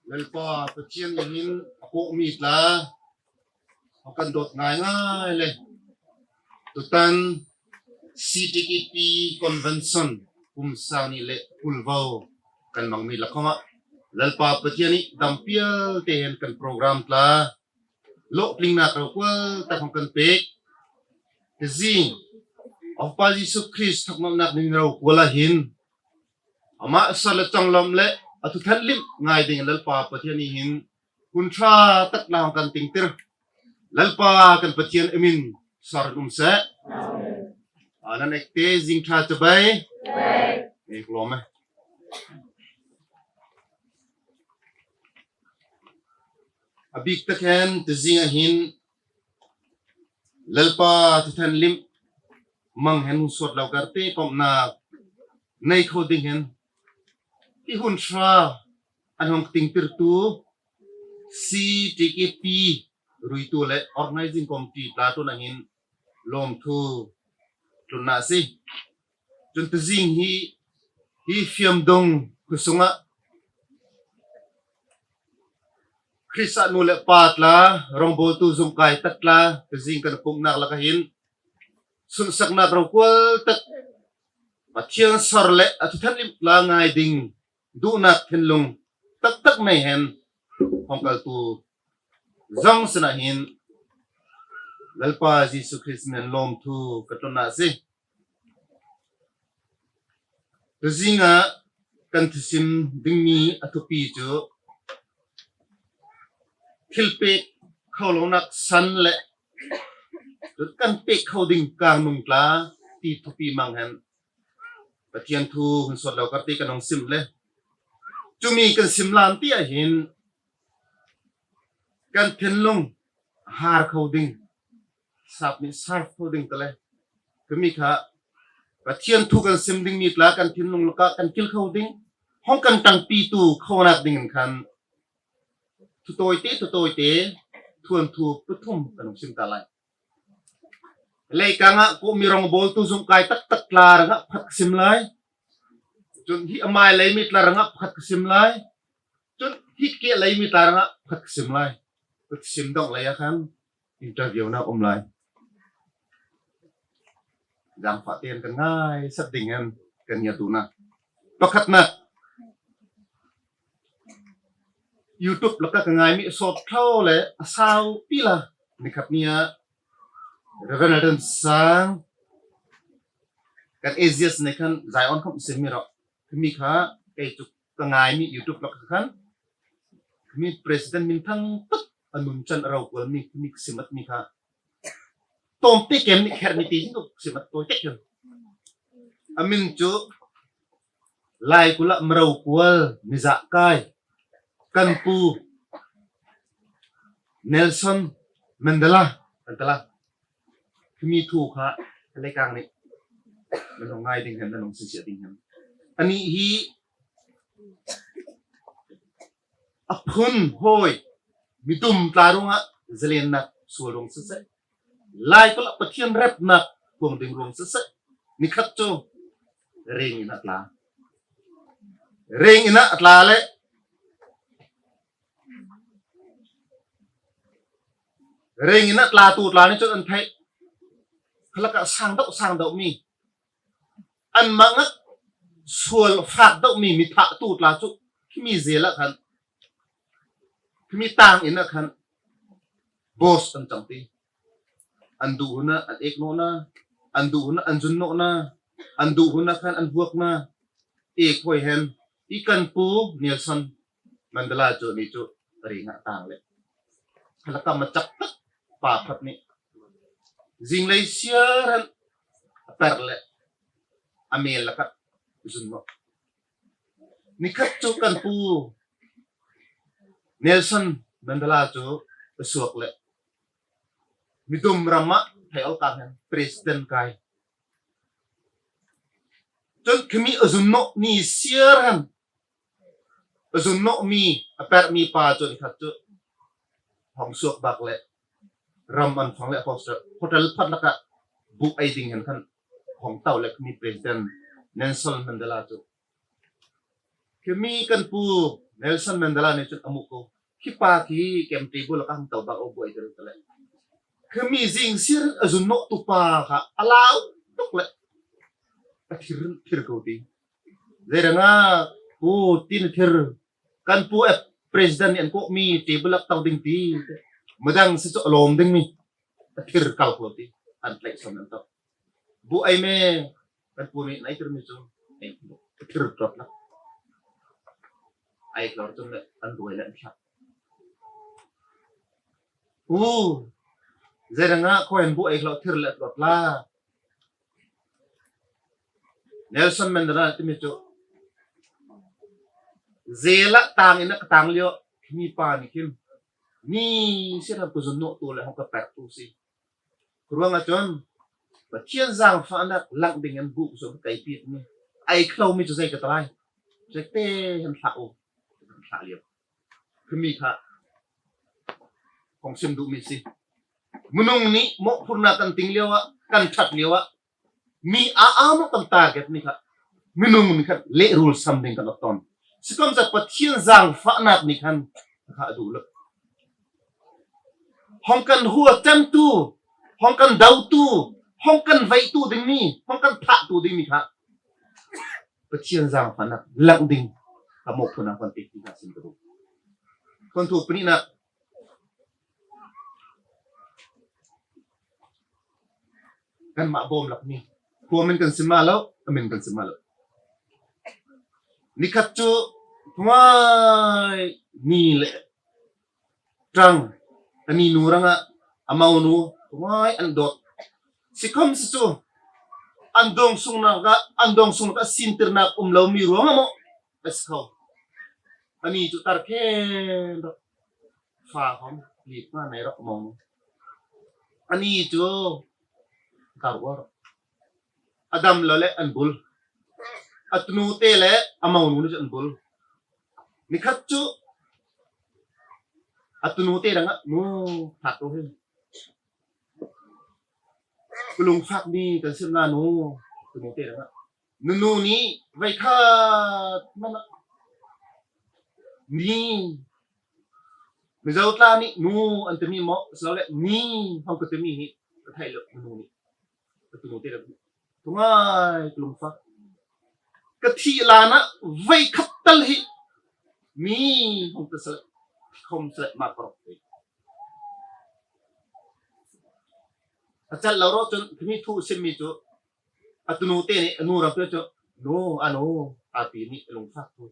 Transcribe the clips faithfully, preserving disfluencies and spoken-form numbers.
Lalpa Pathian nih hin a kawhmi tla a kan dawt ngaingai le. Tutan C T K P Convention kum sâng nih leh kulvo kan mangmi lakah Lalpa Pathian nih dam pial te hen kan program tla lawhtlingnak rokual tak hawng kan pêk. Tuzing Lalpa Jisu Krist thawknawlhnak ni rokual ah hin amah sawr le chawnglawmh le a thu thenhlimh ngai ding Lalpa Pathian nih hin hun ṭha tak tla hawng kan tingtir. Lalpa kan Pathian a min sawr hen um seh. A nan ektê zing ṭha chibai. Ek lawm e. A bîk tak hen tuzing ah hin Lalpa thu thenhlimh mang hen hun sawt lo kar te pawmhnak nei kho ding hen hi hun ṭha an hawng tingtirtu C T K P ruitu le organizing committee tla tun ah hin lâwmthu tlun na asi. Chun tuzing hi, hi fiamdong khua sungah Krist ah nu le pa tla, rawngbâwltu zungkâi tak tla, tuzing kan pumhnâk lakah hin sunhsaknâk rokual tak Pathian sawr le a thu thenhlimh tla ngai ding duhnâk thinlung taktak nei hen hawng kaltu zawng sinah hin Lalpa Jisu Krist min lâwmthu ka tlun na asi. Tuzing ah kan thusim dingmi a thupi chu thilpêk kholonâk san le kan pêk kho ding kângnung tla ti thupi mang hen Pathian thu hun sawt lo kar te kan hawng sim le. Chumi kan sim lân ti ah hin kan thinlung hâr kho ding, sap nih sharp kho ding tla le. Khami kha Pathian thu kan sim dingmi tla kan thinlung lakah kan kil kho ding, hawng kan ṭangpitu khonâk ding hen khan thu tâwitê, thu tâwitê, thuanthu pathum kan hawng sim ta lai. Leikâng ah kawhmi rawngbâwltu zungkâi taktak tla rangah pakhat ka sim lai. Chun hi a mâi leimi tla rangah pakhat ka sim lai. Chun hi keh leimi tla rangah pakhat ka sim lai. Ka sim dawngh lei ah khan interview na um lai. Zangfah ten kan ngâisak ding hen kan ngiat duh na. Pakhatnâk, YouTube lakah ka ngâi mi sawt tho le a sau pi la. Nikhat ni ah Reverend Nathan Sang kan A G S nih khan Zion khawm sim mi rawh. Khami kha kei chu ka ngâi mi YouTube lakah khan khami president minthang tak a nun chan a rokual mi khami ka simat mi kha tâwmtê kem nih kher mi ti hin ka simat tâwi tek hen. A min chu laikulh ah mi rokual mi zahkâi kan pu Nelson Mandela kan ti lai. Khami thu kha leikâng nih nan hawng ngâi ding hen, nan hawng sinsiah ding hen. Anih hi a phun hâwi midum tla ruangah zalênnâk sual ruang siseh, laikulh ah Pathian repnâk phuang ding ruang siseh, nikhat chu rêng in ah tla. Rêng in ah tla le rêng in ah tlatu tla nih chun an theih. Kha lakah sâng deuh sâng deuh mi, anmah ngak sual fâk deuh mi mi thahtu tla chu khami zêl ah khan, khami tâng in ah khan boss an chang ti. An duh hun ah an êk nawh na, an duh hun ah an zun nawh na, an duh hun ah khan an vuak na. Êk hâwi hen hi kan pu Nelson Mandela chu nih chu rêng ah tâng le. Kha lakah machak tak pa pakhat nih zînglei siar hen a per le a mêl lakah zun nawh. Nikhat chu kan pu Nelson Mandela chu a suak le midum ram ah thei awlkâng hen president kâi. Chun khami a zun nawh ni siar hen a zun nawh mi, a per mi pa chu nikhat chu hawng suak bâk le ram an fang le hotel, hotel pakhat lakah buh ei ding hen khan hawng tâu le khami president Nelson Mandela chu khami kan pu Nelson Mandela nih chun a muh ko. Khi pa khi kem table lakah hawng to bâk awt buai tê rih tê le. Khi mi zîngsîr a zun nawhtu pa kha a lau tuk le. A thir, thir ko ti. Zeirangah Putin thir. Kan pu eh president nih an kawh mi table lak to ding ti. Midang si chu a lâwm ding mi. A thir kal ko ti. An tleih sawm an to. Bu ei me, kan pu mi, nai thir mi chu. Ei, thir trot la. Ei, hlawr chun le, an ruai le, an thlah. U, zeirangah khaw hen bu ei hlawh thir le trot la. Nelson Mandela ti mi chu. Zel ah tâng in a ka tâng liau, mi pa nih khin. Mi si ram ka zun nawhtu le hawng ka pêk tu si. Khuaruangah chun, Pathian zangfahnâk langh ding hen bu sawm kei pit mi. Ei klo mi chu zei ka tlai. Zei te hen thlah u. Hen thlah liau. Khi mi kha. Hawng sim duh mi si. Minung nih mawhphurhnâk kan ting liauah, kan ṭhat liauah. Mi a, a mawh kan target nih kha. Minung nih khan lehrul sam ding kan awt tawn. Sikhawmsele Pathian zangfahnâk nih khan kha a duh lo. Hawng kan hua cemtu, hawng kan dotu, hawng kan veihtu ding mi, hawng kan thahtu ding mi kha. Pathian zangfahnâk langh ding. Kha mawhphurhnâk kan ti ti kha sim ka duh. Kan thu panihnâk. Kanmah bâwm lak mi. Khua min kan sim ma lo, a min kan sim ma lo. Nikhat chu, thungâi ni le ṭang, ani nu rangah, a mo nu, thungâi an dâwt. Sikhawmsele chu, an dâwngsung lakah, an dâwngsung lakah sîntirnâk um lo mi ruangah maw, a si kho. Ani chu tar khen rawh. Fa khawm, lît ma nei rawh a mo nu. Ani chu, tar uar. A dam lo le an bul. A tunu tê le a mo nu nih an bul. Nikhat chu a tunu tê rangah nu, fâk rawh hen. Ka lung fâk mi kan sim na nu, tunu tê rangah. Nunu nih veikhat manah mi, Mizo tla nih nu an ti mi maw, silo le mi hawng ka ti mi hi ka theih lo, nunu nih. Ka tunu tê rangah. Thungâi ka lung fâk. Ka thih lânah veikhat tal hi mi hawng ka ti sele, khawmsele ma ka rawk ti. A chal lo rawh chun, khi mi thu sim mi chu, a tunu tê nih, a nu ram pêk chu, nu, a nu, a pi nih, a lung fâk thu.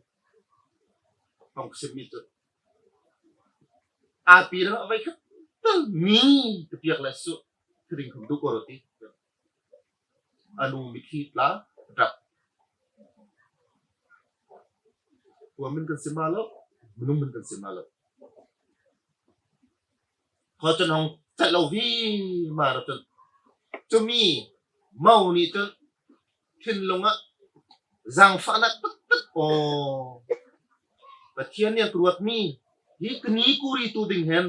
Hawng ka sim mi chu. A pi rangah veikhat tal mi, ka piak le su, ka ring khawm duh ko rawh ti. A nu mitthli tla, rak. Khua min kan sim ma lo, minung min kan sim ma lo. Khaw chun hawng chat lo vima rawh chun. Chu mi, mo nih chun, thinlung ah, zangfahnâk taktak, aw. Pathian nih ka ruat mi, hi ka ni ka ri tu ding hen.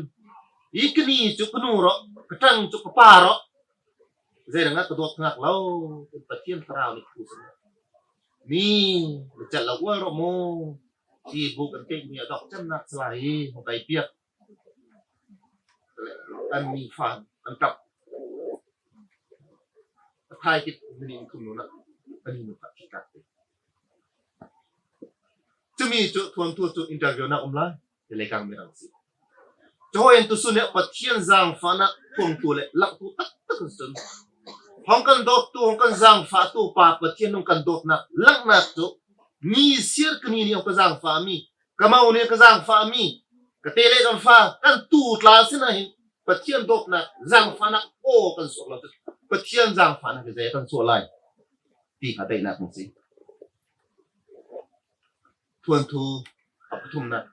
Hi ka ni chu ka nu rawh, ka ṭang chu ka pa rawh. Zeirangah ka dâwt ngâk lo, Pathian Thlarau nih thu sim. Mi, mi chat lo ual rawh maw. Ti bu kan kêk mi a dawk channâk sala hi, hawng kei piak. An mi fa, an tap. A thai kit mi nih an khum nûnah. An mi nu kha khi kâk ti. Chu mi chu thuanthu chu interview na um lai. Ti leikâng mi rang si. Chu hâwi hen tusûn ah Pathian zangfahnâk thuanthu le langhtu taktak kan si chun. Hawng kan dâwttu, hawng kan zangfahtu pa Pathian hawng kan dâwtnâk langnâk chu. Mi sir ka ni nih hawng ka zangfah mi. Ka mo nih ka zangfah mi. Ka tê le kan fa, kan tu tla sinah hin. Pathian dâwtnâk, zangfahnâk aw kan suah lo. Pathian zangfahnâk hi zei kan suah lai. Ti kha deihnâk hawng si. Thuanthu a pathumnâk.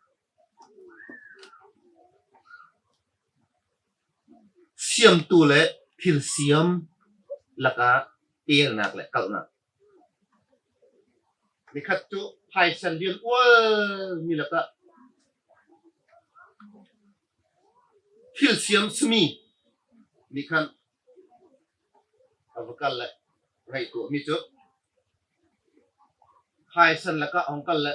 Siamtu le thilsiam lakah êlnâk le kalhnâk. Nikhat chu haisan lian ual mi lakah thilsiam si mi nih khan a va kal le ngaihtuah mi chu haisan lakah hawng kal le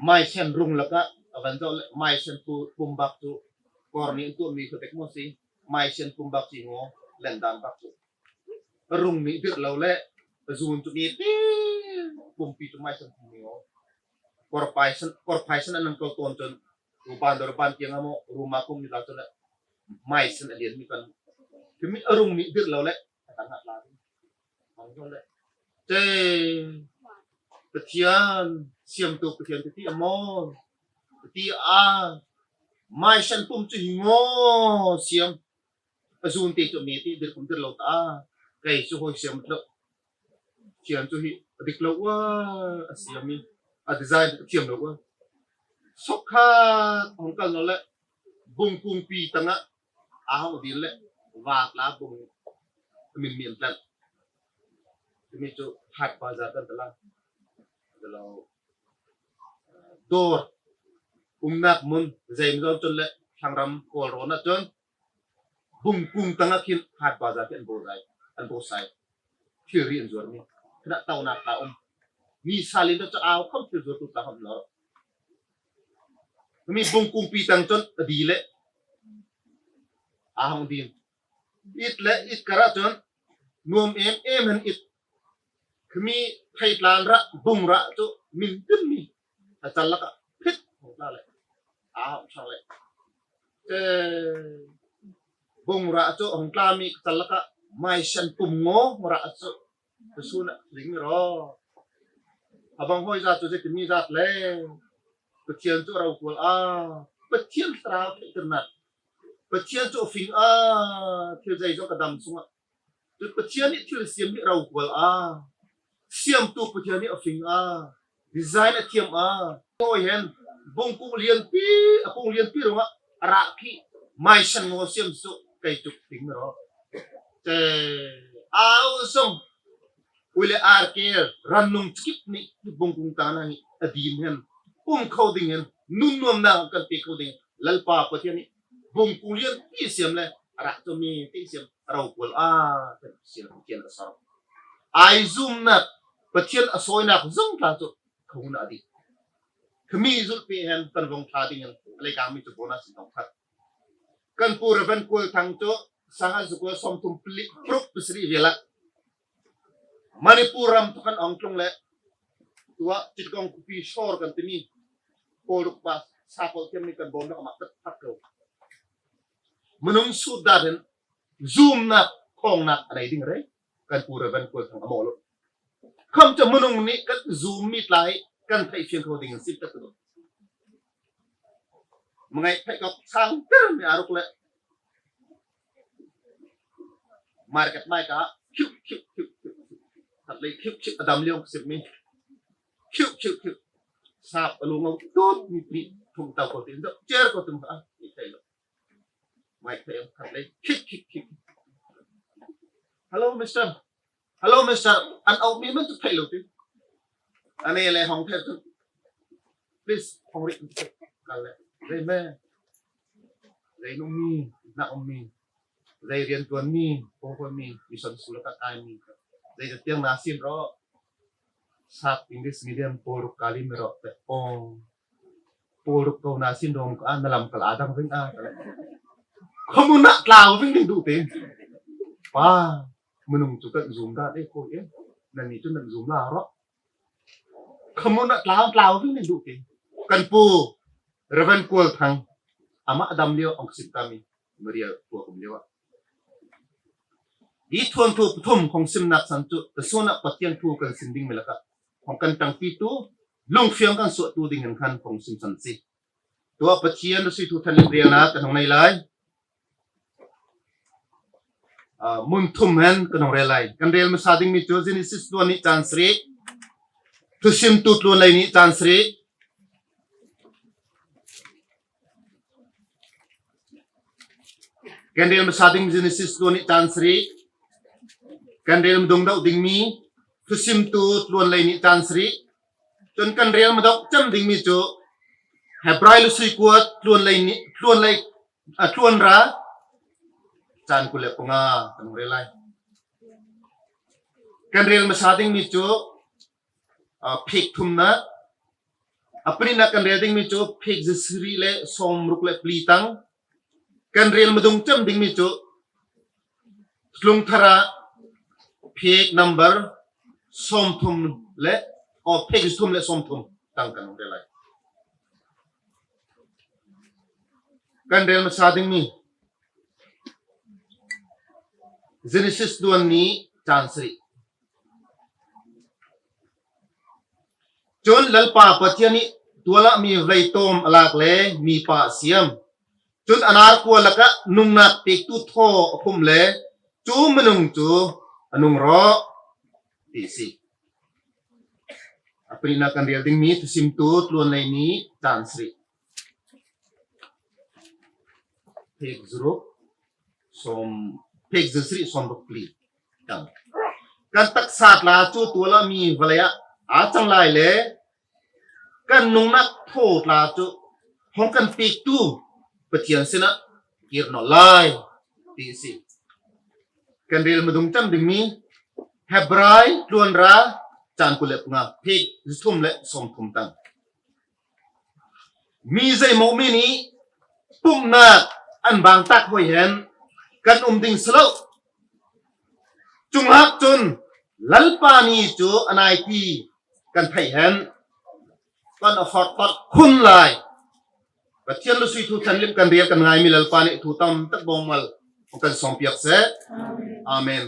Maisan rung lakah a van zawh le maisan pu-, pum bâk chu kawr nih an tuah mi kha tek maw si. Maisan pum bâk chu hi ngaw, lendan bâk chu. Rung nih dirh lo le a zun chu mi ti pumpi chu maisan pum mi ngaw. Kawr paisan, kawr paisan an nan kal tawn chun ru ban dawr ban kiang ah maw, ru ma kum mi la chun le maisan a lian mi kan. Khimi a rung nih dirh lo le a tang ah la. Hawng zawh le. Che, Pathian, siamtu Pathian ti a maw. Ti a, maisan pum chu hi ngaw siam. A zun te chu mi ti dirh kum dirh lo ta a. Kei chu hâwi siam lo. Thiam chu hi a dik lo ua, a siam mi. A design a thiam lo ua. Sawk khat hawng kal naw le. Bungkung pi tang ah a hawng din le, vâk la bung min min tlan. Timi chu Hath Bazar kan tla. Lo, dawr umnâk mun zeimawzawng chun le thlangram kawlrawnah chun bungkung tang ah khin Hath Bazar khi an bawsai, an bawsai. Thilri an zuar mi. Khinah taunâk tla um. Mi sal in chu âu khawm thil zuartu tla khawm lo. Mi bungkung pi tang chun a di le a hawng din. It le it karah chun nuam em em hen it. Khimi thei tlan rah, bung rah chu min dim mi. A chal lakah phit hawng tla le. A hawng chang le. Che, bung rah chu hawng tla mi ka chal lakah maisan pum ngaw rah chu. Ka sun ah ring rawh. A bang hâwi zât chu zei ti mi zât le. Pathian chu a rokual a. Pathian thlarau theihtirnâk. Pathian chu a fing a. Thil zeizawng ka dam sungah. Chu Pathian nih thil siam hi a rokual a. Siamtu Pathian nih a fing a. Design a thiam a. Hâwi hen. Bungkung lianpi, a kung lianpi ruangah a rah khi maisan ngaw siam chu kei chu fing rawh. Che, âu sawng. Ui le ar ke, rannung chikip nih bungkung tang ah hi a dim hen, um kho ding hen, nun nuamnâk kan pêk kho ding hen, Lalpa Pathian nih bungkung lianpi siam le a rah chu mi ti siam a rokual a, kan siam Pathian a sawr. Âizumnâk, Pathian a sawinâk zawng tla chu kho na a dik. Khimi zulhpi hen kan vawng thla ding hen a leikâng mi chu bonus in tawng khat. Kan pu Reverend Kual Thang chu sangkhat zakua sâwmthum pali paruk pasarih vêl ah Manipur ram thawk hen a hawng tlung le, tuah Chittagong khuapi sawr kan ti mi, Pawl ruk pa, sakol thiam mi kan bâwm lak amah tat phat ko. Minung sût dâr hen zûmnâk, khâwngnâk a nei ding rei, kan pu Reverend Kual Thang a mawh lo. Kham chu minung nih kan zûm mi tla hi kan theih fiang kho ding hen sim tak lo. Mangngâi theih kawk sâng ter mi a ruk le. Market mai ka khiuk, khiuk, khiuk, khiuk. Khat lei khiuk, khiuk, a dam liau ka sim mi. Khiuk, khiuk, khiuk. Sap a lung au tut mi, mi thum tau ko tin dok, cher ko tum ka, mi thei lo. Mai thei khat lei khiuk, khiuk, khiuk. Hello, mister. Hello, mister. An au mi man chu thei lo ti. Ani le hawng thei chu. Please, hawng ri. Kal le. Zei me. Zei nung mi. Na um mi. Zei rian tuan mi. Pawh pawh mi. Mission school ka kai mi. Zei tiang na sin rawh. Sap English medium Pawl ruk kal mi rawh. Te pawh. Pawl ruk ko na sin rawh ka na lam kal a dang ving a. Khamun ah tlau ving ding duh te. Pa. Minung chu kan zûm dâr e ko e. Nannih chu nan zûm la rawh. Khamun ah tlau, tlau ving nih duh ti. Kan pu Reverend Kual Thang amah a dam liau hawng sim ta mi. Maria tuah kum liau ah. Hi thuanthu pathum hawng simnâk san chu, tusun ah Pathian thu kan sim ding mi lakah hawng kan ṭangpitu, lungfiang kan suahtu ding hen khan hawng sim san asi. Tuah Pathian lasui thu thanlîn rêlnâk kan hawng nei lai. Ah, mun thum hen kan hawng rêl lai. Kan rêl masa ding mi chu Genesis tluan nih chân sarih. Thusimtu tluan lei nih chân sarih. Kan rêl masa ding mi Genesis tluan nih chân sarih. Kan rêl madung dauh ding mi Thusimtu tluan lei nih chân sarih. Chun kan rêl madauh chem ding mi chu Hebrai lasui kuat tluan lei nih, tluan lei, a tluan ra chân kul leh panga kan rêl lai. Kan rêl masa ding mi chu, a, phik thumnâk, A pahnihna kan rel ding mi chu phek zasarih leh sâwmruk leh pali tang. Kan rel madung chem ding mi chu Tlung Thar ah phek number sâwmthum leh, aw, phek zathum leh sâwmthum tang kan rel lai. Kan rel masa ding mi Genesis duan nih chang sarih. Chun Lalpa Pathian nih tual ah mi vawlei tâwm a lâk le mipa a siam. Chun a nârkua lakah nungnâk pêktu thaw a phumh le chu minung chu a nung rawh ti asi. A pahnihna kan rel ding mi Thusimtu tluan leini chang sarih. Phek zaruk, sâwm, phek zasarih sâwmruk pali tang. Kan taksa tla chu tual ah mi vawlei ah a chang lai le kan nungnâk thaw tla chu hawng kan pêktu Pathian sinah kîr nawlh lai ti asi. Kan rel madung chem ding mi Hebrai tluan ra chang kul leh panga, phek zathum leh sâwmthum tang. Mi zeimaw mi nih pumhnâk an bâng tak hâwi hen kan um ding si lo. Chunglâk chun Lalpa ni chu a nai ti kan theih hen kan afford tâwt khun lai. Pathian lusui thu thenhlimh kan rel kan ngâi mi Lalpa nih thu tam tak bâwngmal kan sâwm piak seh. Amen.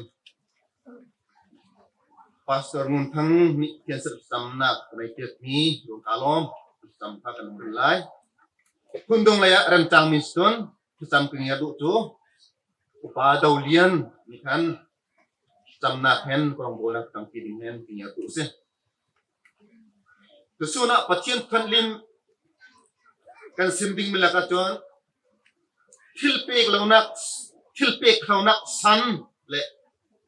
Pastor Ngun Thang nih kan sep samnâk kan ei piak mi ruang kâ lâwm sep sam kha kan rel lai. Hun dawng lei ah rem chang mi si tun, sep sam ka ngiar duh chu Upa Do Lian nih khan sep samnâk hen, ka rawngbâwlnâk tampi ding hen ka ngiar duh asi. Tusun ah Pathian thenhlimh kan sim ding mi lakah chun thilpêk lonâk, thilpêk khonâk san leh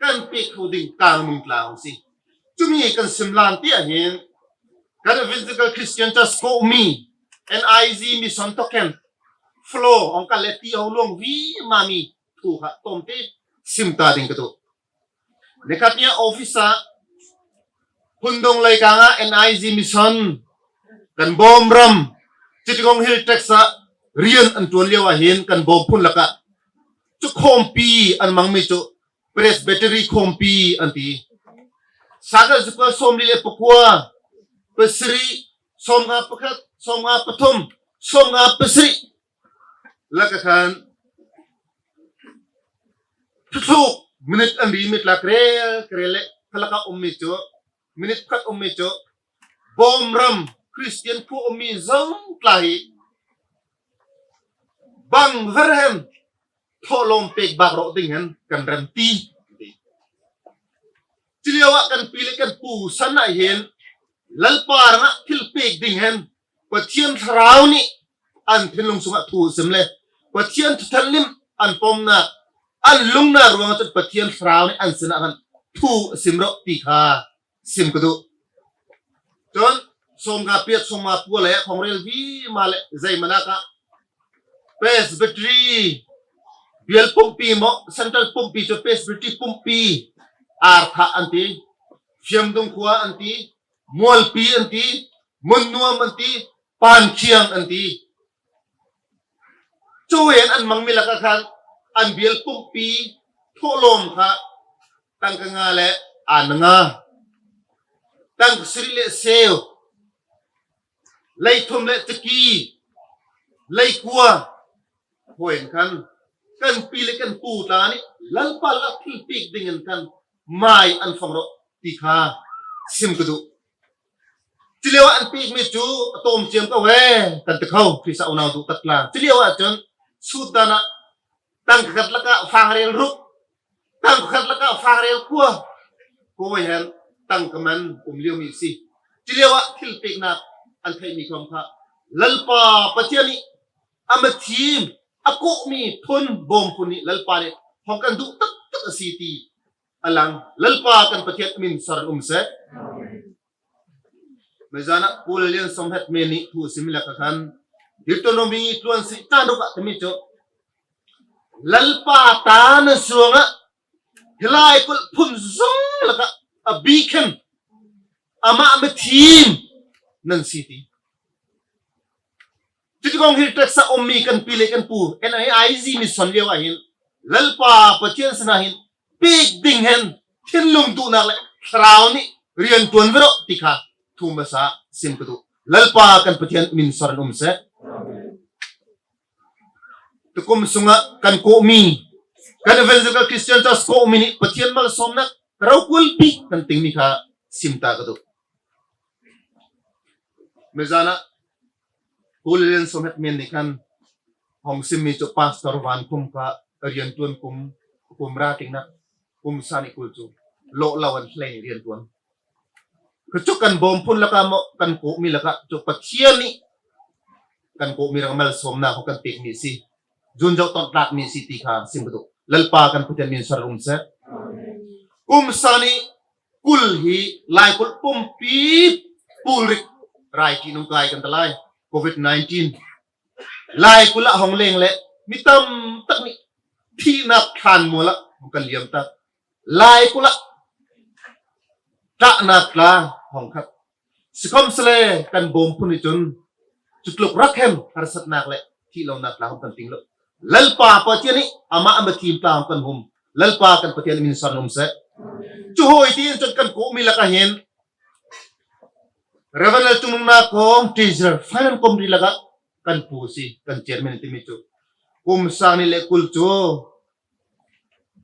kan pêk kho ding kângnung tla asi. Chumi kan sim lân ti ah hin kan Evangelical Christian Church Kawhmi, N I Z Mission thawk hen flow hawng kan leh ti ho luang vima mi thu kha tâwmtê sim ta ding ka duh. Nikhat ni ah office ah Hun dawng leikâng ah N I Z Mission kan Bawm ram Chittagong Hill Tracts ah rian an ṭuan liauah hin kan Bawm phun lakah chu khawmpi an mang mi chu Presbytery khawmpi an ti. Sakal zakua sâwmli leh pakua, pasarih, sâwmnga pakhat, sâwmnga pathum, sâwmnga pasarih lakah khan thuthluk minute an ri mi tla ka rel ka rel leh kha lakah um mi chu, minute khat um mi chu Bawm ram Christian khua um mi zawng tla hi bang ver hen thawhlâwm pêk bâk rawh ding hen kan rem ti. Chu liauah kan pi leh kan pu san ah hin Lalpa rangah thilpêk ding hen Pathian Thlarau nih an thinlung sungah thu sim le Pathian thu thenhlimh an pawmnâk, an lungnâk ruangah chun Pathian Thlarau nih an sinah khan thu a sim rawh ti kha sim ka duh. Chun sâwmnga pariat, sâwmnga pakua lei ah ka hawng rel vima leh zeimaw nâk ah Presbytery bial pumhpi maw, Central pumhpi chu Presbytery pumhpi Arthah an ti, Fiamdung khua an ti, Mualpi an ti, Munnuam an ti, Pankhiang an ti. Chu hen an mang mi lakah khan an bial pumhpi thawhlâwm kha tangka nga leh âna nga, tangka sarih leh sêu, leithum leh chaki, leikua. Hâwi hen khan kan pi leh kan pu tla nih Lalpa lakah thilpêk ding hen khan mâi an fang rawh ti kha sim ka duh. Chu liauah an pêk mi chu a tâwm chiam ko e kan ti kho, Krista unau duh tak tla. Chu liauah chun sût dân ah tangka khat lakah fâng rêl ruk, tangka khat lakah fâng rêl kua, hâwi hen tangka man um liau mi asi. Chu liauah thilpêknâk an theih mi khawm kha Lalpa Pathian nih a ma thîm, a kawh mi phun, Bawm phun nih Lalpa nih hawng kan duh taktak asi ti a lang. Lalpa kan Pathian min sawr um seh. Mizân ah Pu Lalliansawmhet me nih thu a sim lakah khan Deuteronomy tluan sarih chang ruk ah a ti mi chu Lalpa ta nan si ruangah hi laikulh phun zawng lakah a bîk hen amah ma thîm nan si ti. Chuti kawng hi taksa um mi kan pi leh kan pu, N I I Z mission liau ah hin, Lalpa Pathian sinah hin, pêk ding hen, thinlung duhnâk leh thlarau nih rianṭuan ve rawh ti kha, thu masa sim ka duh. Lalpa kan Pathian min sawr hen um seh. Tukum sungah kan kawhmi, kan Evangelical Christian Church kawhmi nih Pathian malsâwmnâk rokual pi kan ting mi kha sim ta ka duh. Mizân ah, Pu Lian Sawmhet min nih khan hawng sim mi chu Pastor Van Kum kha rianṭuan kum, kum ra tingnâk, kum sâng nih kul chu lawh lo hen hlei rianṭuan. Kha chu kan bâwm phun lakah maw, kan kawhmi lakah chu Pathian nih kan kawhmi rang malsâwmnâk hawng kan pêk mi asi. Zûn zauh tawnh tlâk mi asi ti kha sim ka duh. Lalpa kan Pathian min sawr hen um seh. Kum sâng nih kul hi laikulh pumpi pulrik râiṭih nung kâi kan ta lai. Covid nineteen. Laikulh ah hawng lêng leh mi tam tak nih thihnâk thlan mual ah hawng kan liam tak. Laikulh ah ṭahnâk tla hawng khat. Sikhawmsele kan bâwm phun nih chun chu tluk rak hen harsatnâk leh thihlonâk tla hawng kan ting lo. Lalpa Pathian nih amah a mi thîm tla hawng kan hum. Lalpa kan Pathian min sawr hen um seh. Chu hâwi ti hen chun kan kawhmi lakah hin Reverend L. Chungnung Nakawm, Treasurer, Finance Committee lakah kan pu asi, kan chairman ti mi chu. Kum sâng nih leh kul chu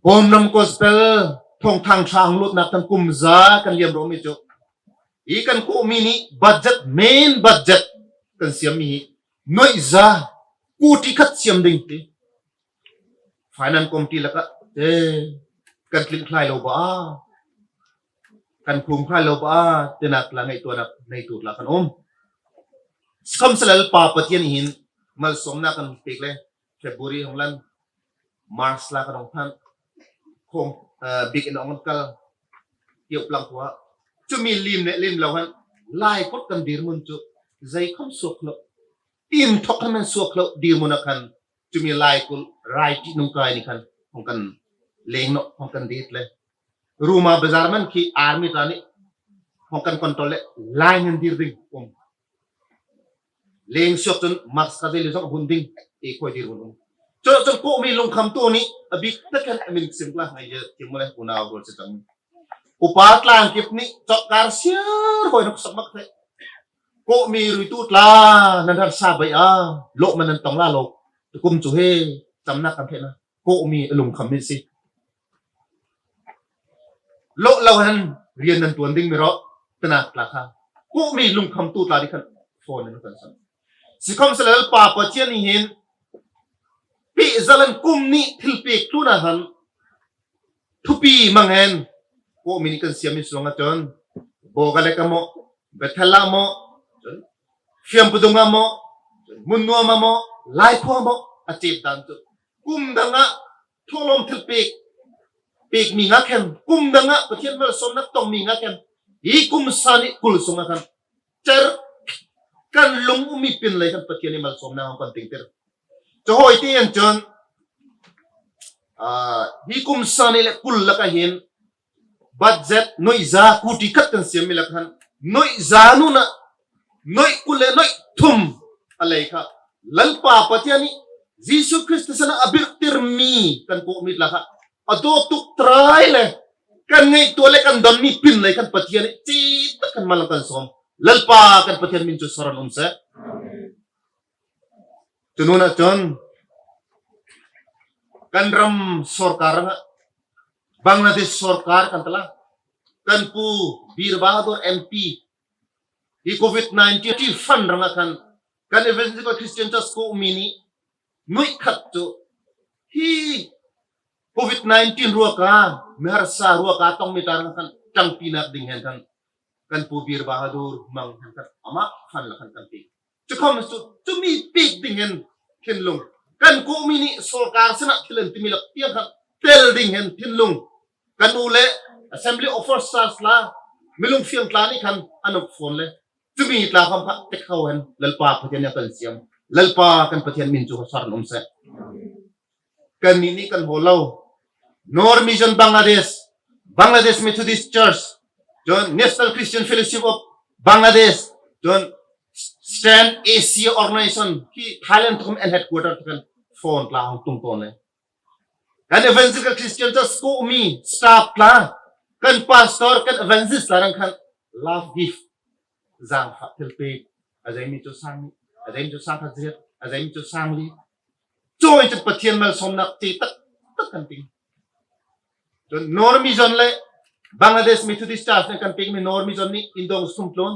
Bâwm ram gospel thâwngthâng ṭha hawng lûtnâk tang kum zâ kan liam rawh mi chu. Hi kan kawhmi nih budget, main budget kan siam mi hi nuai zâ, kawhṭi khat siam ding ti. Finance Committee lakah, eh, kan tlinh khlai lo ba a, kan khum khlai lo ba a tinâk tla ngaihtuahnâk neitu tla kan um. Sikhawmsele Lalpa Pathian nih hin malsâwmnâk kan pêk le, February hawng lan, March la kan hawng phan, khawm, eh, bik in hawng kal, tiuh plang khua. Chu mi lim leh lim lo hen laikulh kan dîrmun chu zeikhawm suak lo. Inthawk hen suak lo dîrmun ah khan chu mi laikulh râiṭih nung kâi nih khan hawng kan lêng nawh, hawng kan dît le. Ruma bazar man khi army tla nih hawng kan control le, lai hen dîr ding um. Lêng suak chun mask ka zei le zawng a hun ding, ei khâwi dîr hun um. Chu chun kawhmi lungkhamtu nih a bîk tak hen a min sim tla ngai ye ti mu le unau rual si chang. Upa Tlangkip nih chawhkâr siar hâwi nawk sak mak thei. Kawhmi ruitu tla nan harsa bei a, lawhman nan tawng la lo. Tukum chu he chamnâk kan theih na. Kawhmi a lungkham mi asi. Lawh lo hen rian nan ṭuan ding mi rawh tinâk tla kha kawhmi lungkhamtu tla nih khan phone hen kan sawm. Sikhawmsele Lalpa Pathian nih hin pêh zal hen kum nih thilpêk tlûnah hen thupi mang hen kawhmi nih kan siam mi sungah chun Bogalek ah maw, Bethel ah maw, Fiampadung ah maw, Munnuam ah maw, Laikhuam ah maw, a chêp dân chu. Kum dang ah thawhlâwm thilpêk pêk mi ngâk hen, kum dang ah Pathian malsâwmnâk tawng mi ngâk hen, hi kum sâng nih kul sungah khan cher kan lung um mi pin lei khan Pathian nih malsâwmnâk hawng kan tingtir. Chu hâwi ti hen chun, ah, hi kum sâng nih leh kul lakah hin budget nuai zâ kawhṭi khat kan siam mi lakah khan nuai zâ nûnah nuai kul leh nuai thum a lei kha Lalpa Pathian nih Jisu Krist sinah a birhtir mi kan kawhmi tla kha a dâwt tuk trai le kan ngaihtuah leh kan dawn mi pin lei khan Pathian nih chi tak hen mal hawng kan sawm. Lalpa kan Pathian min chu sawr hen um seh. Chu nûnah chun kan ram sawrkar rangah, Bangladesh sawrkar kan tla, kan pu Bir Bahadur M P hi Covid nineteen fund rangah khan kan Evangelical Christian Church kawhmi nih nuai khat chu hi Covid nineteen ruangah mi harsa ruangah tawng mi tla rangah khan ṭangpinâk ding hen khan kan pu Bir Bahadur mang hen khan amah fund lakah khan kan pêk. Chu khawm chu chu mi pêk ding hen thinlung, kan kawhmi nih sawrkar sinah thil an ti mi lak tiang khan tel ding hen thinlung, kan u leh assembly officers tla, mi lungfiang tla nih khan an awk phone le chu mi tla khawm kha tek ho hen Lalpa Pathian nih kan siam. Lalpa kan Pathian min chu sawr hen um seh. Kannih nih kan haw lo. North Mission Bangladesh, Bangladesh Methodist Church, chun National Christian Fellowship of Bangladesh, chun Stand Asia Organization hi Thailand thawk hen headquarter thawk hen phone tla hawng tung tâwn le. Kan Evangelical Christian Church kawhmi staff tla, kan pastor, kan evangelist tla rang khan love gift, zangfah thilpêk, a zeimi chu sâng nih, a zeimi chu sâng khat zariat, a zeimi chu sâng li. Chuin chu Pathian malsâwmnâk che tak tak kan ting. Chun North Mission leh Bangladesh Methodist Church nih kan pêk mi North Mission nih indawng zâ thum tlun.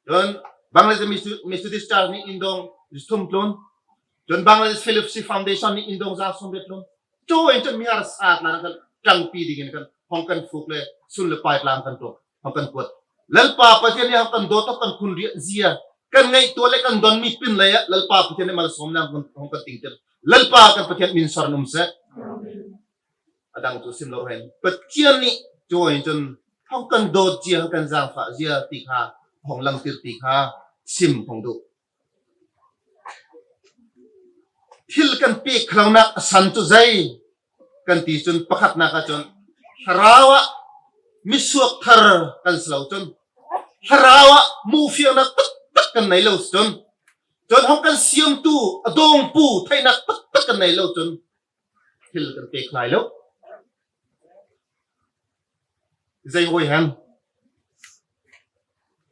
Chun Bangladesh Metho-, Methodist Church nih indawng zâ thum tlun. Chun Bangladesh Fellowship Foundation nih indawng zâ sâwmriat tlun. Chuin chun mi harsat tla rang khan ṭangpi dingin kan hawng kan fuk le sun le pâi tla hawng kan tuak, hawng kan kuat. Lalpa Pathian nih hawng kan dâwt, hawng kan khun riah zia, kan ngaihtuah leh kan dawn mi pin lei ah Lalpa Pathian nih malsâwmnâk hawng kan ting ten. Lalpa kan Pathian min sawr hen um seh. A dang chu sim lo hen. Pathian nih chuin chun hawng kan dâwt zia, hawng kan zangfah zia ti kha hawng langtir ti kha sim hawng duh. Thil kan pêk kho lonâk a san chu zei kan ti chun pakhatnâk ah chun thlarau ah mi suak thar kan si lo chun, thlarau ah muhfiangnâk tak tak kan nei lo si chun, chun hawng kan siamtu a dâwngpu theihnâk tak tak kan nei lo chun thil kan pêk lai lo. Zei hâwi hen?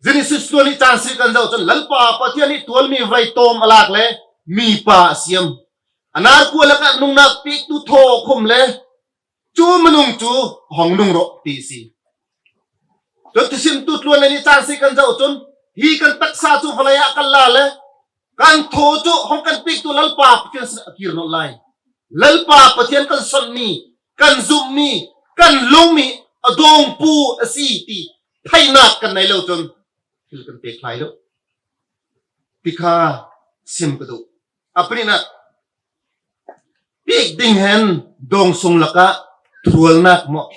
Genesis tluan nih châng sarih kan zoh chun Lalpa Pathian nih tual mi vei tâwm a lâk le mipa a siam. A nârkua lakah nungnâk pêktu thaw a khum le chu minung chu hawng nung rawh ti asi. Chun Thusimtu tluan le nih châng sarih kan zoh chun hi kan taksa chu vawlei ah kan la le kan thaw chu hawng kan pêktu Lalpa Pathian sinah a kîr nawlh lai. Lalpa Pathian kan sawnh mi, kan zumh mi, kan lung mi a dâwngpu asi ti theihnâk kan nei lo chun thil kan pêk lai lo ti kha sim ka duh. A panihnâk, pêk ding hen dâwngsung lakah thurualnâk maw,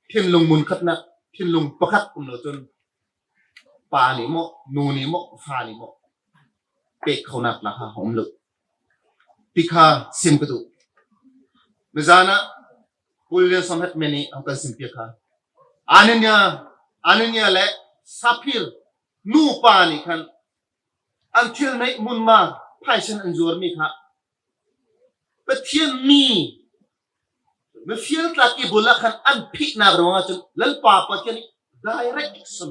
thinlung mun khatnâk, thinlung pakhat um lo chun pa nih maw, nu nih maw, fa nih maw, pêk khonâk lakah a um lo ti kha sim ka duh. Mizân ah Paul lian sâwmriat me nih hawng kan sim piak kha, Anania, Anania leh Saphira nupa nih khan an thil neih mun ma phaisen an zuar mi kha Pathian mi, mifial tla kibul ah khan an phihnâk ruangah chun Lalpa Pathian nih direct action,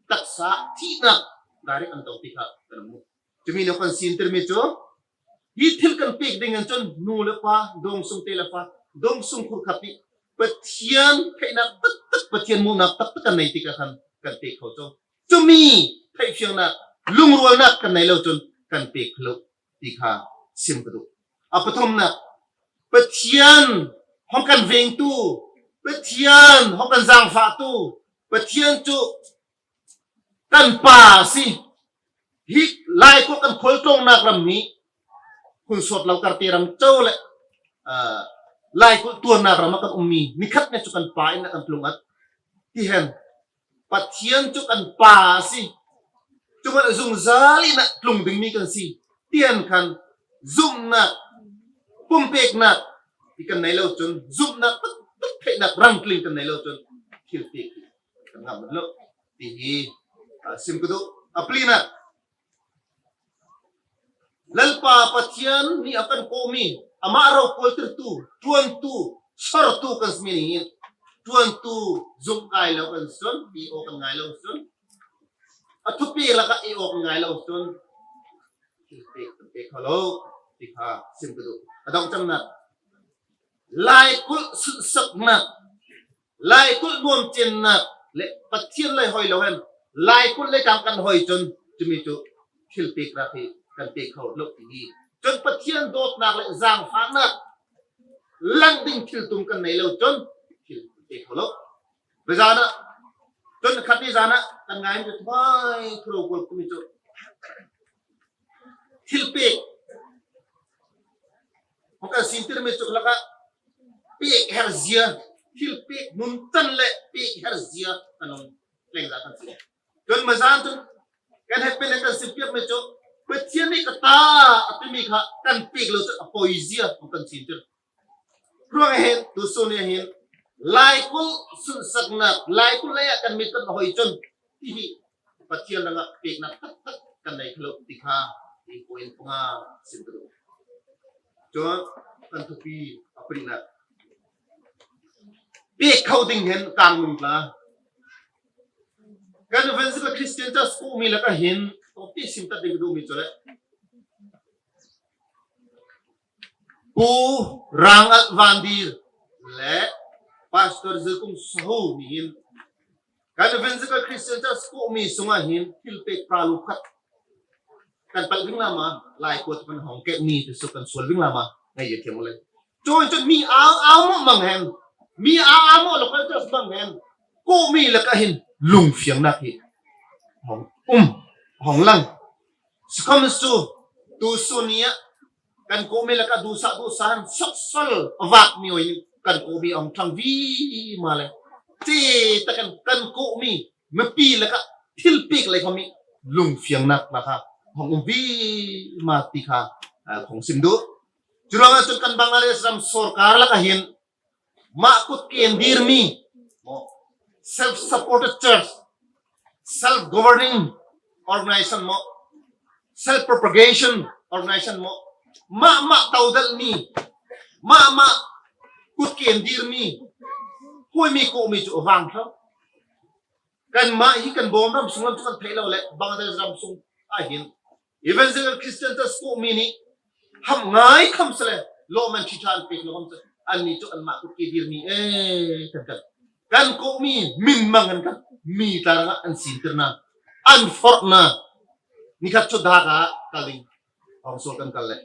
taksa thihnâk direct an tawng ti kha kan mu. Chu mi nih kan sîntir mi chu hi thil kan pêk ding hen chun nu leh pa, dâwngsung tê leh fa, dâwngsung khur khat nih Pathian theihnâk tak tak, Pathian muhnâk tak tak kan nei tikah khan kan pêk kho chu. Chu mi theihfiangnâk, lungrualnâk kan nei lo chun kan pêk kho lo ti kha sim ka duh. A pathumnâk, Pathian hawng kan vêngtu, Pathian hawng kan zangfahtu, Pathian chu kan pa asi. Hi laikulh kan khualtlâwngnâk ram hi hun sawt lo kar tê ram cho leh, ah, laikulh tuannâk ram ah kan um mi ni khat nih chu kan pa in ah kan tlung awt ti hen. Pathian chu kan pa asi. Chu man zungzâl in ah tlung ding mi kan si ti hen khan zumhnâk, pumpêknâk hi kan nei lo chun, zumhnâk tak tak, theihnâk rangtling kan nei lo chun thil pêk kan ngam lo ti hi, ah, sim ka duh. A palinâk, Lalpa Pathian nih a kan kawh mi, amah rokualtirtu, ṭuantu, sawrtu kan si mi nih hin, ṭuantu zumh ngâi lo kan si chun, i aw kan ngâi lo si chun, a thupi lakah i aw kan ngâi lo si chun thil pêk kan pêk kho lo ti kha sim ka duh. A dawngchangnâk, laikulh sunhsaknâk, laikulh nuamchennâk leh Pathian lei hâwi lo hen laikulh leikâng kan hâwi chun chu mi chu thil pêk rah hi kan pêk kho lo ti hi. Chun Pathian dâwtnâk leh zangfahnâk, lang ding thil tum kan nei lo chun thil pêk kho lo. Mizân ah, chun khat ni zân ah kan ngâi mi chu thawm thu rokual kum mi chu thil pêk. Hawng kan sîntir mi chu lakah pêk her zia, thil pêk mun tan leh pêk her zia kan um leng zân kan si. Chun mizân chun kan hepmi leh kan sim piak mi chu Pathian nih ka ta a ti mi kha kan pêk lo chun a poi zia hawng kan sîntir. Ruangah hin, tusun ni ah hin, laikulh sunhsaknâk, laikulh lei ah kan mit kan hâwi chun ti hi Pathian rangah pêknâk tak tak kan nei kho lo ti kha, i point panga sim ka duh. Chuan kan thupi a parihnâk. Pêk kho ding hen kângnung tla. Kan Evangelical Christian Church Kawhmi lakah hin, tawp ti sim ta ding ka duh mi chu le. Pu Rangal Vandir leh Pastor Zirkung Sahu nih hin kan Evangelical Christian Church Kawhmi sungah hin thilpêk pralu khat kan palh ving lam a, laikua kan hawng keh mi ti chu kan sual ving lam a, ngei thiam le. Chuan chuan mi au au mawh mang hen, mi au au mawh local church mang hen, Kawhmi lakah hin lungfiangnâk hi hawng um, hawng lang. Sikhawmsele chu tu sun ni ah kan Kawhmi lakah duhsah duhsah hen sawksal a vâk mi awi kan Kawhmi hawng ṭhang vima le. Ti takin kan Kawhmi mipi lakah thilpêk lei khawm hi lungfiangnâk lakah hawng um vima ti kha, ah, hawng sim duh. Churuangah chun kan Bangladesh ram sawrkar lakah hin mah kut kên dîr mi maw, self-supported church, self-governing organization maw, self-propagation organization maw, mah mah tawdal mi, mah mah kut kên dîr mi, hâwi mi Kawhmi chu a vâng tho. Kanmah hi kan Bawm ram sung lam chu kan theih lo le, Bangladesh ram sung ah hin Evangelical Christian Church Kawhmi nih hamh ngâi khawmsele, lawmman ṭhiṭha an pêk lo khawmsele, anni chu anmah kut kên dîr mi e kan kan. Kan Kawhmi min mang hen kan mi tla rangah an sîntir na, an fawrh na, ni khat chu Dhaka ah kal ding hawng sual kan kal le.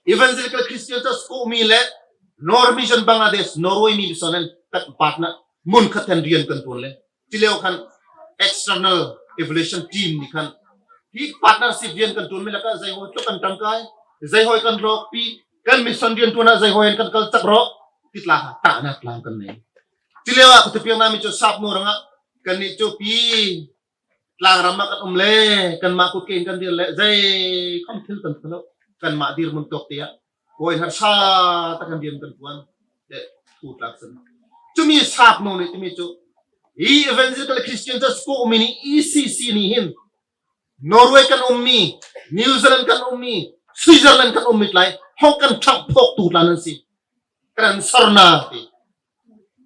Evangelical Christian Church Kawhmi leh Norwegian Bangladesh, Norway mi mission hen kan partner, mun khat hen rian kan ṭuan le. Ti leh khan external evaluation team nih khan hi partnership rian kan ṭuan mi lakah zei hâwi tluk kan ṭangkâi, zei hâwi kan rawkpi, kan mission rian ṭuan ah zei hâwi hen kan kal chak rawh ti tla kha tahnâk tla kan nei. Ti leh ah ka thupiak na mi chu sap nu rangah kannih chu pi Tlangram ah kan um le, kanmah kut kên kan dîr le, zei khawm thil kan kho lo. Kanmah dîrmun tawk tiah kawin harsa tak hen rian kan puan. Eh, thu tlak san. Chu mi sap nu nih ti mi chu, hi Evangelical Christian Church Kawhmi nih, E C C nih hin Norway kan um mi, New Zealand kan um mi, Switzerland kan um mi tla hi hawng kan ṭhangh phawktu tla nan si. Kan sawr na ti.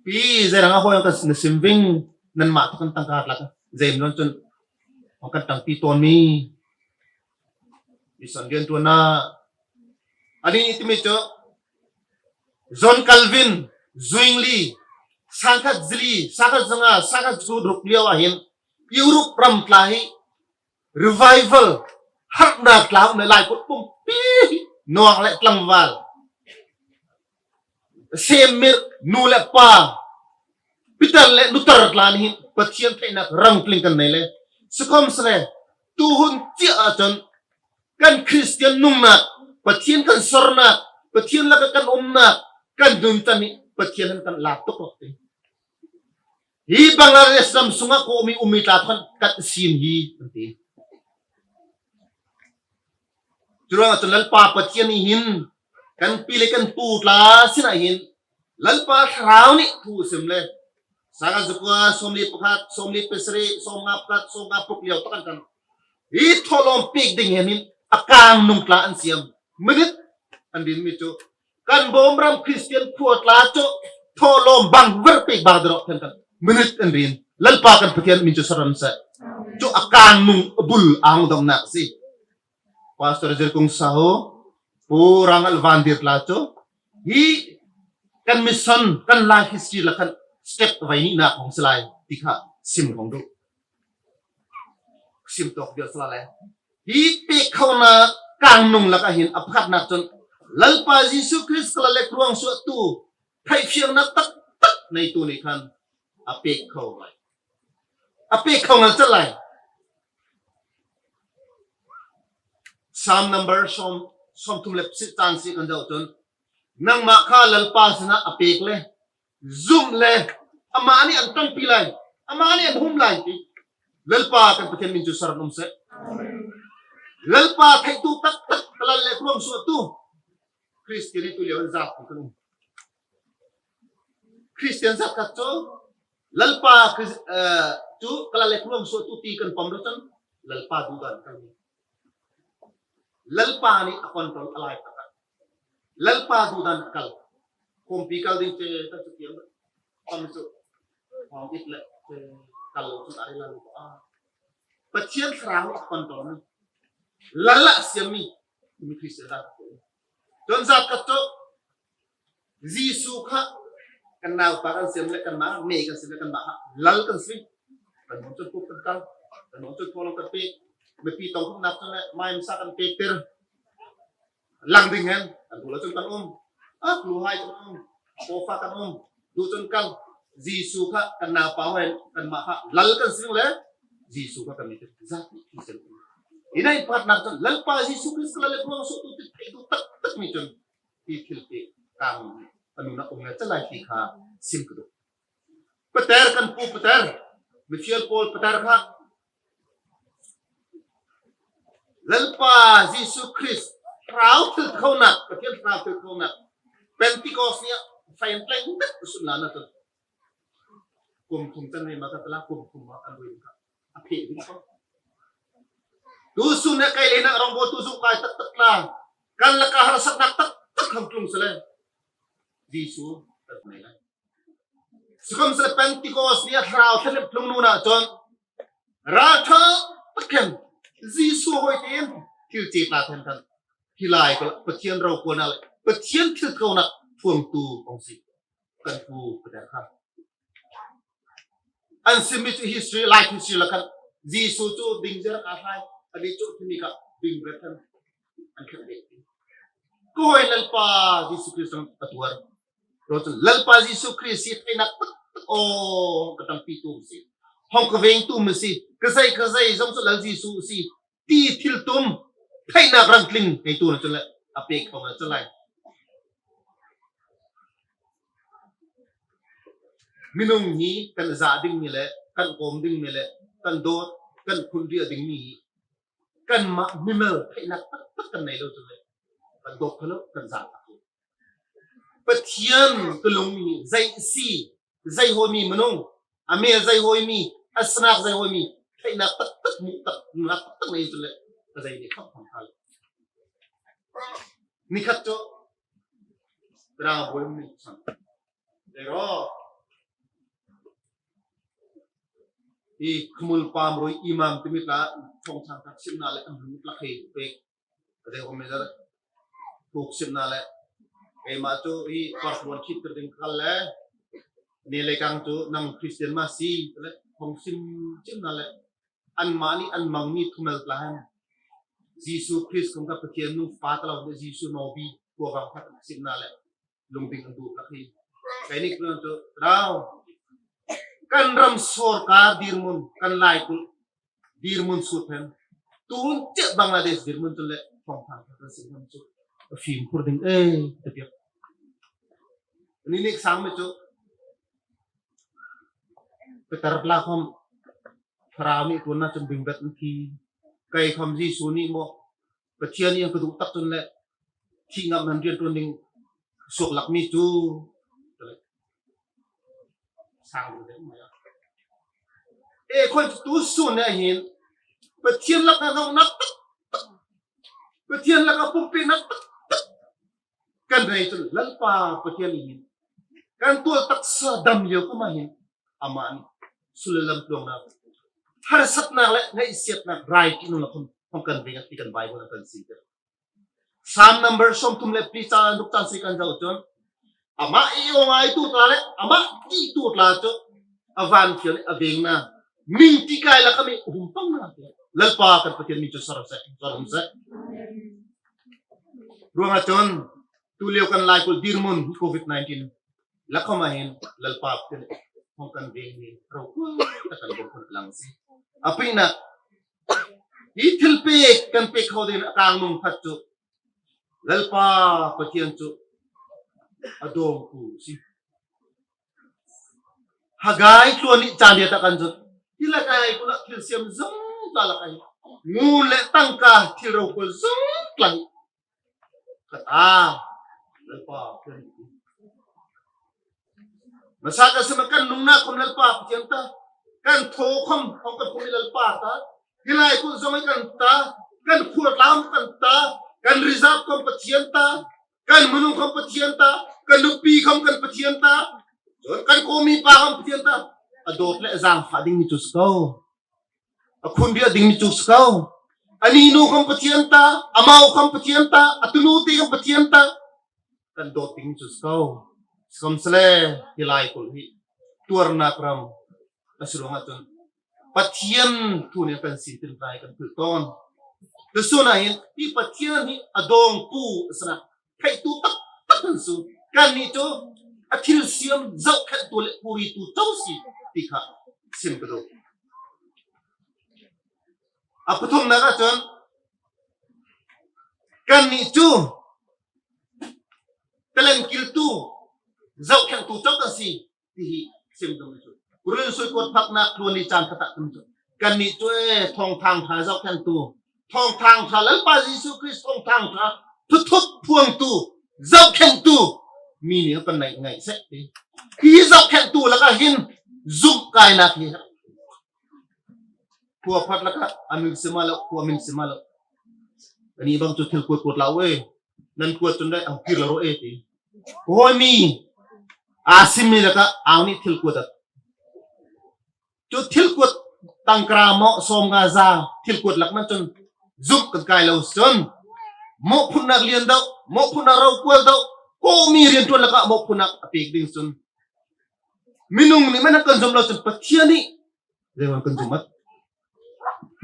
Pi, zei rangah hâwi kan na sim ving, nanmah tawh kan tangka tlak, zei mi lam chun hawng kan ṭangpi tâwn mi. Mission rian ṭuan ah anni ti mi chu John Calvin, Zwingli, sângkhat zali, sângkhat zanga, sângkhat zali ruk liau ah hin Europe ram tla hi revival, harhnâk tla um le, laikulh pumpi, nuang leh tlangvâl, sêm mirh, nu leh pa, pitar leh nutar tla nih hin Pathian theihnâk rangtling kan nei le. Sikhawmsele, tu hun chiah ah chun kan Kristian nungnâk, Pathian kan sawrnâk, Pathian lakah kan umnâk, kan nun chan hi Pathian hen kan lâk tuk rawh ti. Hi Bangladesh ram sungah Kawhmi um mi tla khan kan sîn hi kan ti. Churuangah chun Lalpa Pathian nih hin kan pi leh kan pu tla sinah hin Lalpa Thlarau nih thu sim le. Sângkhat zakua, sâwmli pakhat, sâwmli pasarih, sâwmnga pakhat, sâwmnga paruk liau tak hen kan hi thawhlâwm pêk ding hen hin a kângnung tla an siam. Minute an din mi chu kan Bawm ram Kristian khua tla chu thawhlâwm bang ver pêk bang dawr hen kan minute an din. Lalpa kan Pathian min chu sawr rawh seh. Chu a kângnung a bul a hawng dawmhnâk asi. Pastor Zirkung Sahu, Pu Rangal Vandir tla chu hi kan mission, kan life history lakah khan step vei nihnâk hawng si lai ti kha sim hawng duh. Sim tawk vial sala le. Hi pêk khonâk kângnung lakah hin a pakhatnâk chun Lalpa Jisu Krist kala leh kruangsuahtu theihfiangnâk taktak neitu nih khan a pêk kho lai. A pêk kho ngal chat lai. Psalm number sâwm, sâwmthum leh sih chang sih kan zoh chun, nangmah kha Lalpa sinah a pêk le, zumh le, amah nih an ṭangpi lai, amah nih an hum lai ti. Lalpa kan Pathian min chu sawr rawh seh. Lalpa theihtu taktak kala leh kruangsuahtu Kristian hi tuliau hen zât kan um. Kristian zât khat chu Lalpa Kris-, eh, chu kala leh kruangsuahtu ti kan pawm rawh chun Lalpa duhdan kal mi. Lalpa nih a control a lai takah. Lalpa duhdan kal. Kawmpi kal ding che ta chu tiang. Kawm chu. Kawm it le, eh, kal lo chun a ri Lalpa. Pathian Thlarau a control mi. Lal a siam mi. Mi Kristian dan. Chun zat khat chu. Jisu kha kan naupa kan siam le kanmah, mei kan siam le kanmah kha lal kan si. Kan hawng chun puk kan kal, kan hawng chun thawhlawm kan pêk, mipi tawng khumh nak chun le mai masa kan pêktir. Lang ding hen, kan duh lo chun kan um. A, luhai chun kan um. Pawfa kan um. Duh chun kal. Jisu kha kan naupa hen, kanmah kha lal kan si le Jisu kha kan meitir. Zat ni Kristian. Hi na in pakhatnâk chun Lalpa Jisu Krist kha lal le ruang sawhtu ti theihtu taktak mi chun. Hi thilpêk kâng a nûnah um ngai chalai ti kha sim ka duh. Peter kan pu Peter, mithial Paul Peter kha Lalpa Jisu Krist Thlarau thiltikhonâk, Pathian Thlarau thiltikhonâk Pentecost ni ah fâi an tleng tak sun la na tu. Kum thum chan ni ma ka tla kum thum ma kan rui ka. A pheh ding ko. Tu sun ne kai le na rong bo tu sun kai tak tak la. Kan lakah harsatnâk tak tak kham tlung sele. Jisu tak mai la. Sukam sele Pentecost ni a Thlarau thiltikhonâk tlung nûnah chun. Râlṭha tak hen. Jisu hâwi tin thil che tla hen kan. Hi lai ko Pathian rokualnâk le. Pathian thiltikhonâk thuangtu kong si. Kan pu Peter kha. An sim mi chu history, life history lakah Jisu chu ding zer a hlai, a ding chu thimi kha ding ber khan an khan dek. Ko hâwi Lalpa Jisu Krist a tuar. Ro chu Lalpa Jisu Krist hi theihnâk tak tak aw ka tangpitu si. Hawng ka vengtu mi si. Ka zei ka zei zong chu Lal Jisu si. Ti thiltum theihnâk rangtling ngeitu na chun le a pêk khawm na chun lai. Minung hi kan zah ding mi le kan kawm ding mi le kan dâwt kan phun riah ding mi hi kanmah mimal theihnâk tak tak kan nei lo chun le kan dâwt kho lo kan zah tak. Pathian ka lung mi zei si, zei hâwi mi minung, a mêl zei hâwi mi, a sinâk zei hâwi mi, theihnâk tak tak muh tak, nunâk tak tak nei chun le ka zei ni kham kham kha le. Ni khat chu rang bâwi mi chang. Dei rawh. Hi khumul pam rui imam ti mi tla thawngchâng tak simnâk le an hmang tak hei pêk. Ka dei hawm mi zat. Thuk simnâk le. Keimah chu hi Kawlphuan khit kir ding kal le. Ni le kang chu nang Kristian mah si le. Hawng sim simnâk le. Anmah nih an mang mi thumel tla hen. Jisu Krist kong ka Pathian nu fa tla lo Jisu no bi. Kua vang khat simnâk le. Lungding an duh tak hi. Kei nih kan chu, Thlarau. Kan ram sawrkar dîrmun, kan laikulh dîrmun sût hen. Tun chiah Bangladesh dîrmun chun le, thawngthâng kan si hen chu. A fîm khur ding, eh, ka piak. Ni nih sang mi chu. Peter tla khawm, Thlarau nih tuan na chun bing bet an thi. Kei khawm Jisu nih maw, Pathian nih an ka duh tak chun le, thih ngam nan rian tuan ding suak lak mi chu. Sang ding mai a. E khawm chu tu sun ne hin Pathian lakah ngaunâk tak tak. Pathian lakah pumpihnâk tak tak. Kan rei chun Lalpa Pathian nih hin kan tual taksa dam liau khawm ah hin amah nih sullam tluangnâk, harsatnâk le ngaihsiatnâk rai ti nung lakah khawm kan veng a ti kan Bible ah kan si. Psalm number sawmthum le pali chang ruk chang si kan zoh chun amah ei aw ngaitu tla le amah tihtu tla chu a vân thial le a veng na, min ti kai lakah mi hum pang na. Lalpa kan Pathian min chu sawr seh, sawr seh. Ruangah chun tu liau kan laikulh dîrmun covid nineteen lakah khawm ah hin Lalpa Pathian hawng kan veng mi rokual tak kan bawm khun lang si. A pahnâk hi thilpêk kan pêk kho ding a kângnung khat chu Lalpa Pathian chu a dâwngtu si. Haggai tluan nih chan riat ah kan zut. Hi lakah ei kulh ah thilsiam zawng tla lakah hi ngun le tangka thil rokual zawng tla hi. Ka ta Lalpa Pathian. Masa ka sim ah kan nungnâk khawm Lalpa Pathian ta. Kan thaw khawm, khawm kan khawm hi Lalpa ta. Hi laikulh zawng hi kan ta, kan khua tla khawm kan ta, kan reserve khawm Pathian ta, kan minung khawm Pathian ta, kan nupi khawm kan Pathian ta, chun kan kawhmi pa khawm Pathian ta. A dâwt le a zângfah ding mi chu si ko. A khunbia ding mi chu si ko. A ninu khawm Pathian ta, a mâu khawm Pathian ta, a tunute khawm Pathian ta. Kan dâwt ding mi chu si ko. Sikhawmsele, hi laikulh hi tuarnâk ram asi ruangah chun Pathian thu nih kan sintir lai kan philh tâwn. Tusun ah hin hi Pathian hi a dâwngpu a sinâk theihtu taktak kan si. Kannih chu a thilsiam zauhkhenhtu leh puritu cho si ti kha sim ka duh. A pathumnâk ah chun kannih chu talent kiltu zauhkhenhtu cho kan si ti hi sim ka duh. Korin sui kuat paknâk tluan li chân khat ah kan chu, kannih chu e thâwngthâng ṭha zauhkhenhtu, thâwngthâng ṭha Lalpa Jisu Krist thâwngthâng ṭha thuthup phuangtu zauhkhenhtu mi nih kan nei ngai seh ti. Hi zauhkhenhtu lakah hin zumhkâinâk hi. Khua phat lakah a min si ma lo, khua min si ma lo. Kannih bang chu thil kuat kuat la u e. Nan kuat chun dai ang kir la rawh e ti. Hâwi mi a sim mi lakah ang nih thil kuat a. Chu thil kuat tangkra maw sâwmnga za thil kuat lak man chun zumh kan kâi lo chun mawhphunhnâk lian deuh, mawhphunhnâk rokual deuh, kawhmi rianṭuan lakah mawhphunhnâk a pêk ding chun minung nih man kan zumh lo chun Pathian nih zei wan kan zumh at.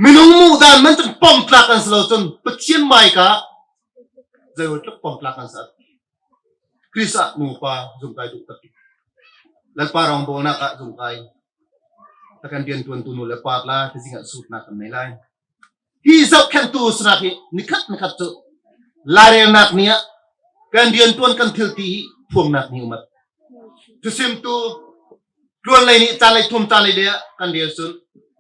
Minung muh dân man chun pawm tlâk kan si lo chun Pathian mâika zei wan tluk pawm tlâk kan si at. Krist ah nu pa zumhkâi duh tak. Lalpa rawngbâwlnâk ah zumhkâi. Tla kan rianṭuantu nu leh pa tla tuzing ah sûtnâk kan nei lai. Hi zauhkhenhtu sinâk hi nikhat nikhat chu lâirêlnâk ni ah kan rianṭuan kan thil ti hi phuangnâk ni um at. Thusimtu tluan leinih chân leithum chân leili ah kan rêl chun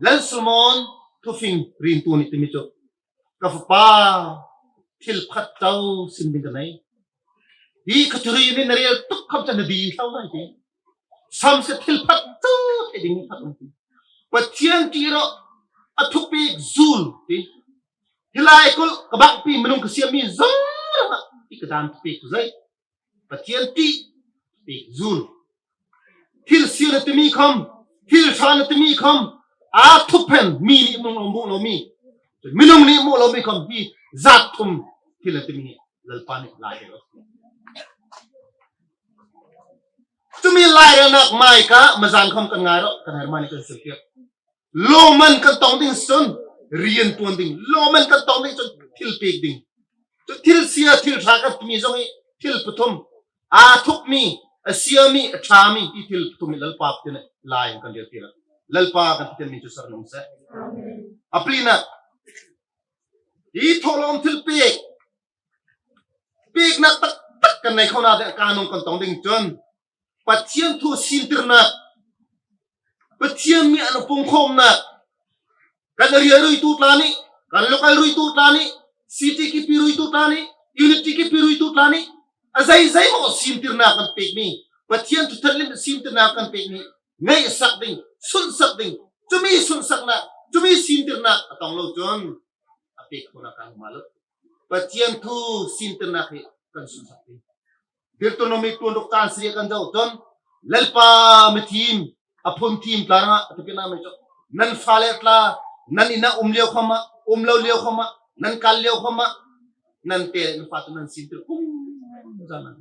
Lal Solomon thufing rîntu nih ti mi chu, ka fapa, thil pakhat cho sim ding ka nei. Hi kha thurîn nih na rêl tuk khawm chan na dîl tho lai ti. Sikhawmsele thil pakhat cho theih ding pakhat um ti. Pathian ṭih rawh, a thupêk zûl ti. Hi laikulh ka bangpi minung ka siam mi zawng rangah hi ka dân thupêk chu zei. Pathian ṭih pêk zûl. Thil sia na ti mi khawm, thil ṭha na ti mi khawm, a thup hen mi nih muh lo, muh lo mi, minung nih muh lo mi khawm hi zât thum thil na ti mi Lalpa nih lâirêl. Chu mi lâirêlnâk mâika mazân khawm kan ngâi rawh, kan hermani kan silpiak. Lâwmman kan tawng ding si chun rianṭuan ding. Lâwmman kan tawng ding chun thil pêk ding. Chu thil sia, thil ṭha kan ti mi zawng hi thil pathum. A thup mi, a sia mi, a ṭha mi, hi thil pathum hi Lalpa Pathian nih lâi hen kan rêl tir. Lalpa kan Pathian min chu sawr nung seh. A palinâk, hi thawhlâwm thil pêk, pêknâk taktak kan nei khonâk ding, kanung kan tawng ding chun Pathian thu sîntirnâk, Pathian mi ah pungkhâwmnâk, kan area ruitu tla nih, kan local ruitu tla nih, city kipi ruitu tla nih, unit kipi ruitu tla nih, a zeizei maw sîntirnâk kan pêk mi, Pathian thu thenhlimh sîntirnâk kan pêk mi, ngaihsak ding, sunhsak ding, chu mi sunhsaknâk, chu mi sîntirnâk a tawng lo chun a pêk khonâk kan um lo. Pathian thu sîntirnâk hi kan sunhsak ding. Deuteronomi tluan ruk chân sari kan zoh chun Lalpa mi thîm, a phun thîm tla rangah a ti pi na mi chu, nan fale tla, nan in ah um liau khawm ah, um lo liau khawm ah, nan kal liau khawm ah, nan tê nan fa tla nan sîntir kum zân nan.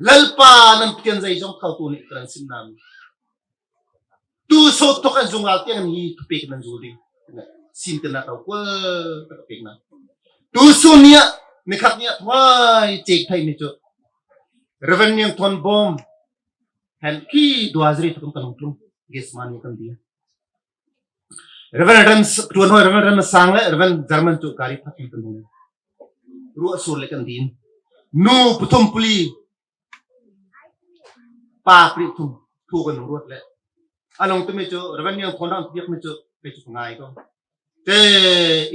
Lalpa nan Pathian zeizawng tho tu nih kan sim na mi. Tu sawt thawk hen zungal tiang hen hi thupêk nan zûl ding. Sîntirnâk rokual tak pêknâk. Tusun ni ah, nikhat ni ah thuai chêk thei mi chu Reverend Niang Thon Bawm hen khi duazri thawk kan hawng tlung. Gethsemani kan dîl. Reverend Rem s-, tuan hâwi Reverend Rem Sang leh Reverend German chu gari phat hen kan hawng. Ruah sur leh kan dîl. Nu pathum puli, pa pariat thum, thu kan hawng ruat leh. A lâwng ti mi chu, Reverend Niang Thon Rang ti biak mi chu, kei chu ka ngâi ko. Te,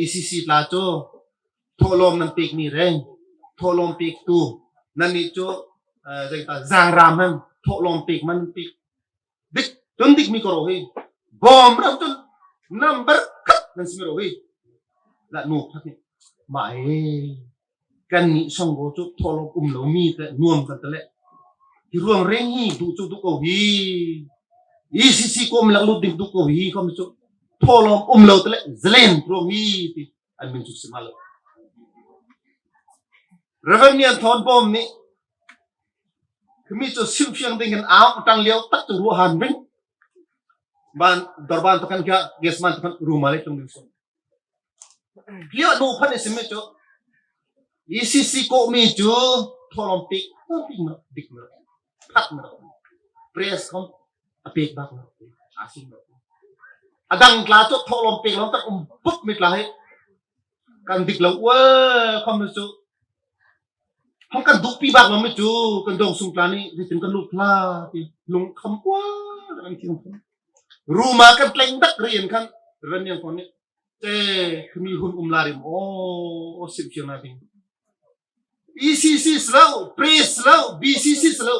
E C C tla chu, thawhlâwm nan pêk mi rêng, thawhlâwm pêktu, nannih chu, eh, zei ta, zângram hen, thawhlâwm pêk man pêk. Dik, tun dik mi ko rawh hi. Bawm ram chun number khat nan si mi rawh hi. lah nu khat nih. Mah e. Kannih sawng ko chu thawhlawm um lo mi te nuam kan ti le. Hi ruang rêng hi duh chu duh ko hi. E C C kawm lak lut ding duh ko hi khawm chu. Thawhlawm um lo ti le zalen ruang hi ti an min chu sim lo. Reverend Nian Thawn Bawm nih. Khimi chu sim fiang ding hen au tang liau tak chu ruah han ring. Ban dawr ban tu khan kia gas man tu khan ruma le tlung ding sawng. Liau nu phan i sim mi chu. E C C ko mi chu thawhlawm pêk, pêk ma, dik ma, phat ma. Press khawm a pêk bak ma, a sim ma. A dang tla chu thawhlawm pêk lawm tak um buk mi tla hi. Kan dik lo ua khawm mi chu. Hawng kan duhpi bak lo mi chu, kan dawngsung tla nih, ritin kan lut hla ti, lungkham ua, kan thiang kham. Ruma kan tleng dak ri an khan, ran yang khawm nih. Te, khami hun um la rim, aw, aw, sim fiang na ding. E C C si lo, press si lo, B C C si lo.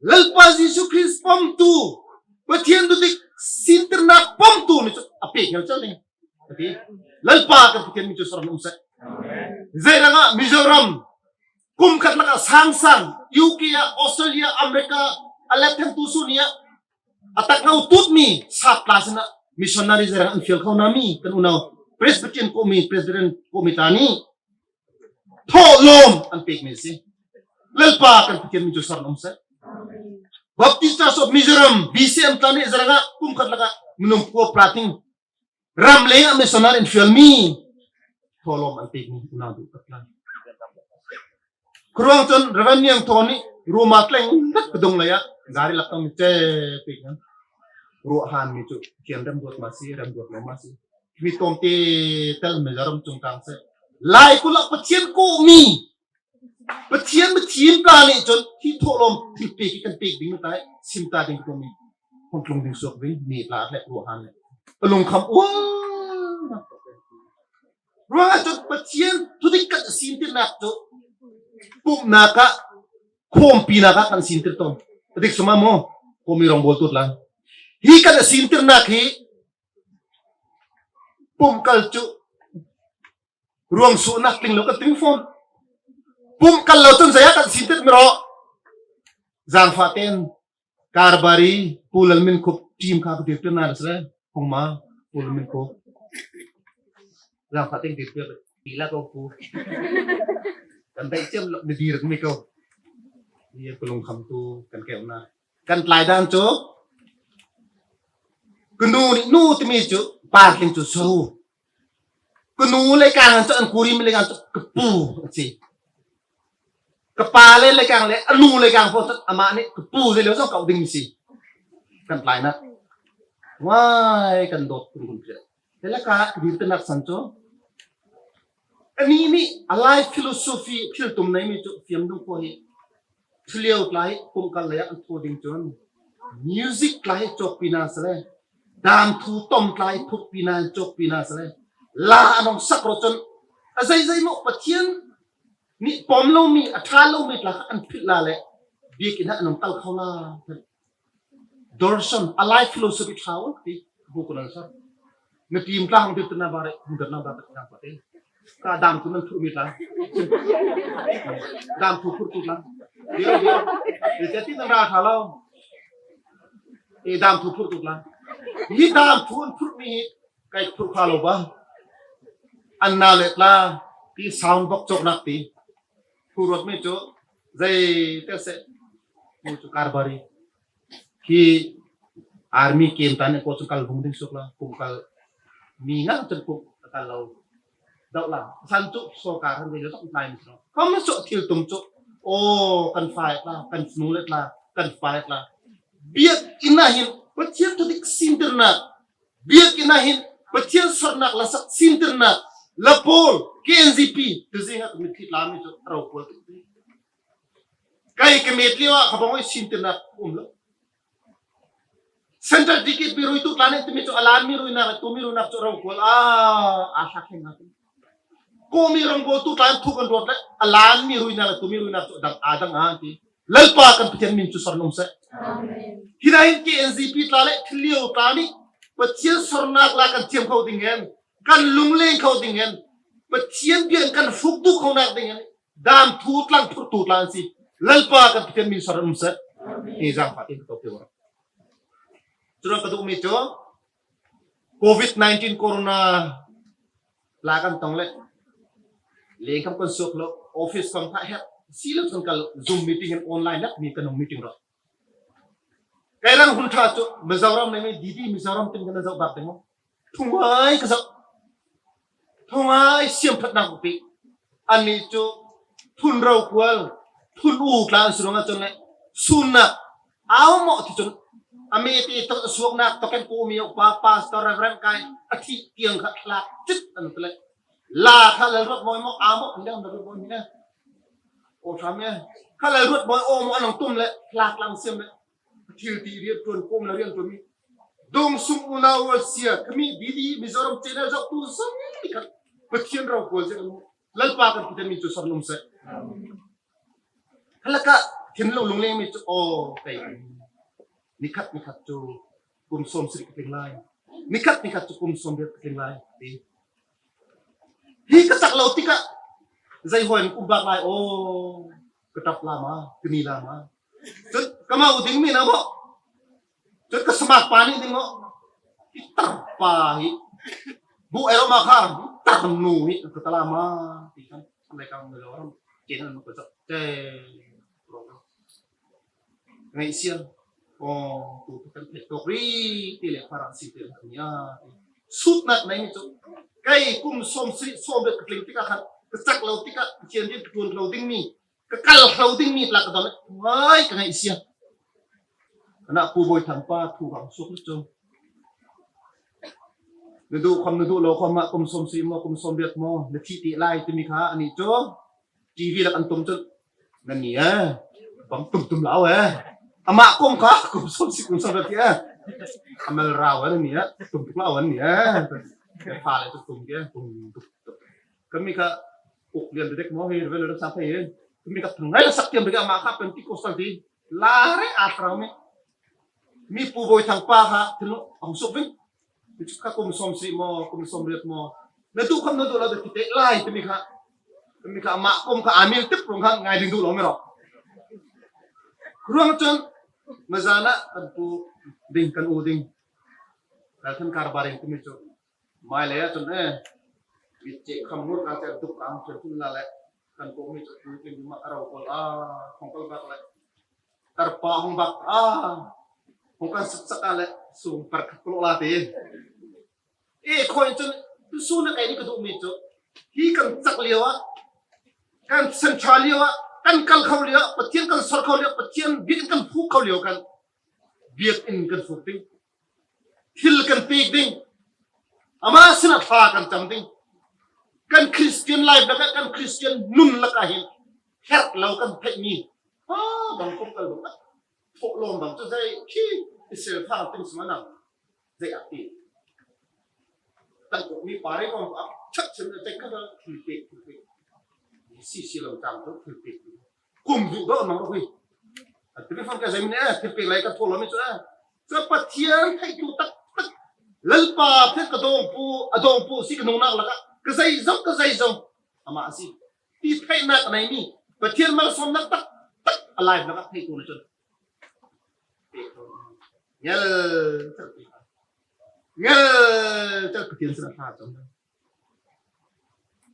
Lalpa Jisu Krist pawmtu, Pathian duhdik sîntirnâk pawmtu nih chu a pêk ngel chal ding. Lalpa kan Pathian min chu sawr um seh. Zeirangah Mizoram kum khat lakah sâng sâng, U K ah, Australia, America, a let thengtu sûn nih ah, a tak ngau tut mi sâp tla sinah missionary zeirangah an fial kho na mi kan unau Presbyterian ko mi, Presbyterian ko mi tla nih thawhlawm an pêk mi asi. Lalpa kan Pathian min chu sawr um seh. Baptist Church of Mizoram, B C M tla nih zeirangah kum khat lakah minung kua planting ram leng ah missionary an fial mi thawhlawm an pêk mi unau duh tak tla. Khuaruang chun Reverend Niang Thawn nih Ruma tleng dak ka dung lai ah gari lak tang mi che pêk nan. Ruah han mi chu kian rem duat ma si, rem duat lo ma si. Mi tawm te tel Mizoram chungchâng seh. Lai kulh ah Pathian ko mi. Pathian mi thîm tla nih chun hi thawhlawm thil pêk hi kan pêk ding mi tla hi sim ta ding ko mi. Hawng tlung ding suak ving, mi tla le ruah han le. A lungkham ua. Ruangah chun Pathian thudik kan sîntirnâk chu. Pumhnâk ah, khawmpinâk ah kan sîntir tawm. A dik suma maw, ko mi rawngbâwltu tla. Hi kan sîntirnâk hi. Pumh kal chu. Ruangsuahnâk tling lo kan ting fawm. Pumh kal lo chun zei ah kan sîntir mi rawh. Zangfah ten. Karbari, Pu Lalminkhup, team kha ka dirtir na sele, hawng ma, Pu Lalminkhup. Zangfah ten dirtir, ti la ko pu. Kan dei chiam lo, ni dir mi ko. Ni ko lungkham tu, kan keu na. Kan tlai dan chu. Ka nu nih, nu ti mi chu, par tling chu so. Ka nu leikâng chu, an kuri mi leikâng chu, ka pu, a si. Ka pa le leikâng le, a nu leikâng pawh chu, amah nih, ka pu zei lo zawng kau ding mi si. Kan tlai na. Wai, kan dawt kun kun pia. Te la ka, ka dirtirnâk san chu. Ani nih, a life philosophy, thil tum nei mi chu, fiam dung ko hi. Thuliau tla hi pumh kal lai ah an thaw ding chun music tla hi chawkpi na sele, dam thu tawm tla hi thukpi na, chawkpi na sele, la an hawng sak rawh chun a zeizei maw Pathian nih pawm lo mi, a ṭha lo mi tla kha an philh la le biakin ah an hawng kal kho la. Dorson, a life philosophy ṭha ul ti, bu ko nan sa. Na team tla hawng dirtir na ba re, hawng dirtir na ba re, ka dam thu nan phurh mi tla. Dam thu phurtu tla. Dio, dio. E, ti nan ra ṭha lo. E, dam thu phurtu tla. Hi dam thu an phurh mi hi, kai phurh kha lo ba. An na le tla, ti sound box chawknâk ti. Thu ruat mi chu, zei te seh. Mu chu karbari. Hi army kem tan ko chu kal vung ding suk la, kum kal mi nga chu kum kal lo. Dawh la, san chu sawrkar han vei lo tak tlai mi chu. Khawm chu thil tum chu. Aw, kan fai tla, kan fanu le tla, kan fai tla. Biakin ah hin, Pathian thudik sîntirnâk. Biakin ah hin, Pathian sawrnâk lasak sîntirnâk. La pawl, K N Z P, tu zing ah mi thi tla mi chu, rokual tu. Kai ka mêt liau ah, ka bang oi sîntirnâk um lo. Central ticket mi ruitu tla nih, tu mi chu a lan mi ruinâk, tu mi ruinâk chu rokual, a, a hlak hen a. Ko mi rawngbâwltu tla thu kan ruat le, a lan mi ruinâk le, tu mi ruinâk chu dang a dang a ti. Lalpa kan Pathian min chu sawr um seh. Amen. Hi na hin K N Z P tla le, thil liau tla nih, Pathian sawrnâk la kan thiam kho ding hen, kan lungleng kho ding hen, Pathian biak kan fuk duh khonâk ding hen dâm thu tlang phurtu tla an si. Lalpa kan Pathian min sawr um seh. Hi zang fatin ka tawk ti rawh. Churuang ka duh mi chu Covid nineteen corona la kan tawng le leng kham kan suak lo, office kham thah het si lo, kan kal Zoom meeting hen online lak mi kan hawng meeting rawh. Kei rang hun ṭha chu Mizoram nei mi, Didi Mizoram tin kan zauh bâk ding. Thungâi ka zauh. Thungâi siamṭhatnâk ka pêk. Annih chu thun rokual, thun u tla an si ruangah chun le sûnnâk âumaw ti chun a mête tawk suaknâk tawk hen ko mi upa, pastor, reverend kei a thih tiang kha thlâk chit an ti le. La kha Lalruatmawi maw, âumaw ti le Lalruatmawi mi ne. Aw ṭha mi kha Lalruatmawi âumaw an hawng tum le thlâk lang siam le. Thil ti rian ṭuan kawm la rian ṭuan mi. Dawngsung unau rual sia, khami Didi Mizoram channel zauhtu zawng ni khat Pathian rokual zia kan Lalpa kan Pathian min chu sawr um seh. Kha lakah thinlung lungleng mi chu aw kei. Nikhat nikhat chu kum sawmsarih ka tling lai. Nikhat nikhat chu kum sawmriat ka tling lai. Ti. Hi ka chak lo tikah zei hâwi hen ka um bâk lai aw. Ka ṭap lam a, ka ni lam a. Chun ka mau ding mi na maw. Chun ka samâk pa nih ding maw. Hi tar pa hi. Buh ero ma kha, hi tar nu hi, ka ta lam a. Ti kan, kan lai ka Mizoram. Kei nan ma ka zak. Te. Ngaihsiam. Aw, tu tu kan phek tawk ri, ti le parang si ti le kan ya. Sûtnâk nei mi chu. Kei kum sawmsarih sawmriat ka tling tikah khan, ka chak lo tikah, Pathian din ka ṭuan lo ding mi. Ka kal hlo ding mi tla ka dawn le, hâwi ka ngaihsiam. Kanah Pu Bawi Thangpa thu kan suak chu. Na duh khawm, na duh lo khawm ah kum sawmsarih maw, kum sawmriat maw, na thih teh lai ti mi kha, annih chu. TV lak an tum chun. Nannih e. Bang tum tum lo e. Amah kawm kha, kum sawmsarih, kum sawmriat ti e. A mal rau e, nannih e. Tum tuk lo e, nannih e. Fa le tuk tum ke, tum tuk tuk. Kan mi kha, uk lian dek maw, hi, vel vel sak thei hi. Kan mi kha, thangai la sak tiam dek, amah kha, Pentecostal ti. La re a thrau mi. Mi Pu Bawi Thangpa kha, thil lo, a hawng suak ving. Kha kum sawmsarih maw, kum sawmriat maw. Na duh khawm na duh lo, dek ti teh lai, ti mi kha. Ti mi kha, amah kawm kha, a mil tip ruang kha, ngâi ding duh lo mi rawh. Ruang chun, mazana, kan pu ding, kan u ding. Kal kan kar baring ti mi chu. Mai le chun e. Mit che kham ngur ka che duk ang chun chun la le. Kan ko mi chu tu tin ma ro ko a, khong kal bak le. Tar pa hawng bak a. Hawng kan sak sak a le. Sung par khat ko la te. E khoi chun tu su na kai ni ka duh mi chu. Hi kan chak liau a. Kan san ṭha liau a. Kan kal kho liau a. Pathian kan sawr kho liau a. Pathian biak in kan fuk kho liau kan. Biak in kan fuk ding. Thil kan pêk ding. Amah sinah thla kan cham ding. Kan Christian life lakah, kan Christian nun lakah hin. Herh lo kan theih mi. Ha, bang kum kal bang. Thawh lawm bang chu zei khi Israel thar ting sima nang. Zei a ti. Kan ko mi pare ko a chak chen te ka thil pêk, thil pêk. Si si lo cham chu thil pêk. Kum duh dawh nang rawh hi. A ti fan ka zei mi ne, thil pêk lai ka thaw lo mi chu a. Chu Pathian theihtu tak tak. Lalpa Pathian ka dawngpu, a dawngpu si ka nungnâk lakah. Ka zeizawng, ka zeizawng. Amah a si. Ti theihnâk a nei mi. Pathian malsâwmnâk tak tak. A life lakah theihtu na chun. Ngel, ngel, Pathian sinah thla cham.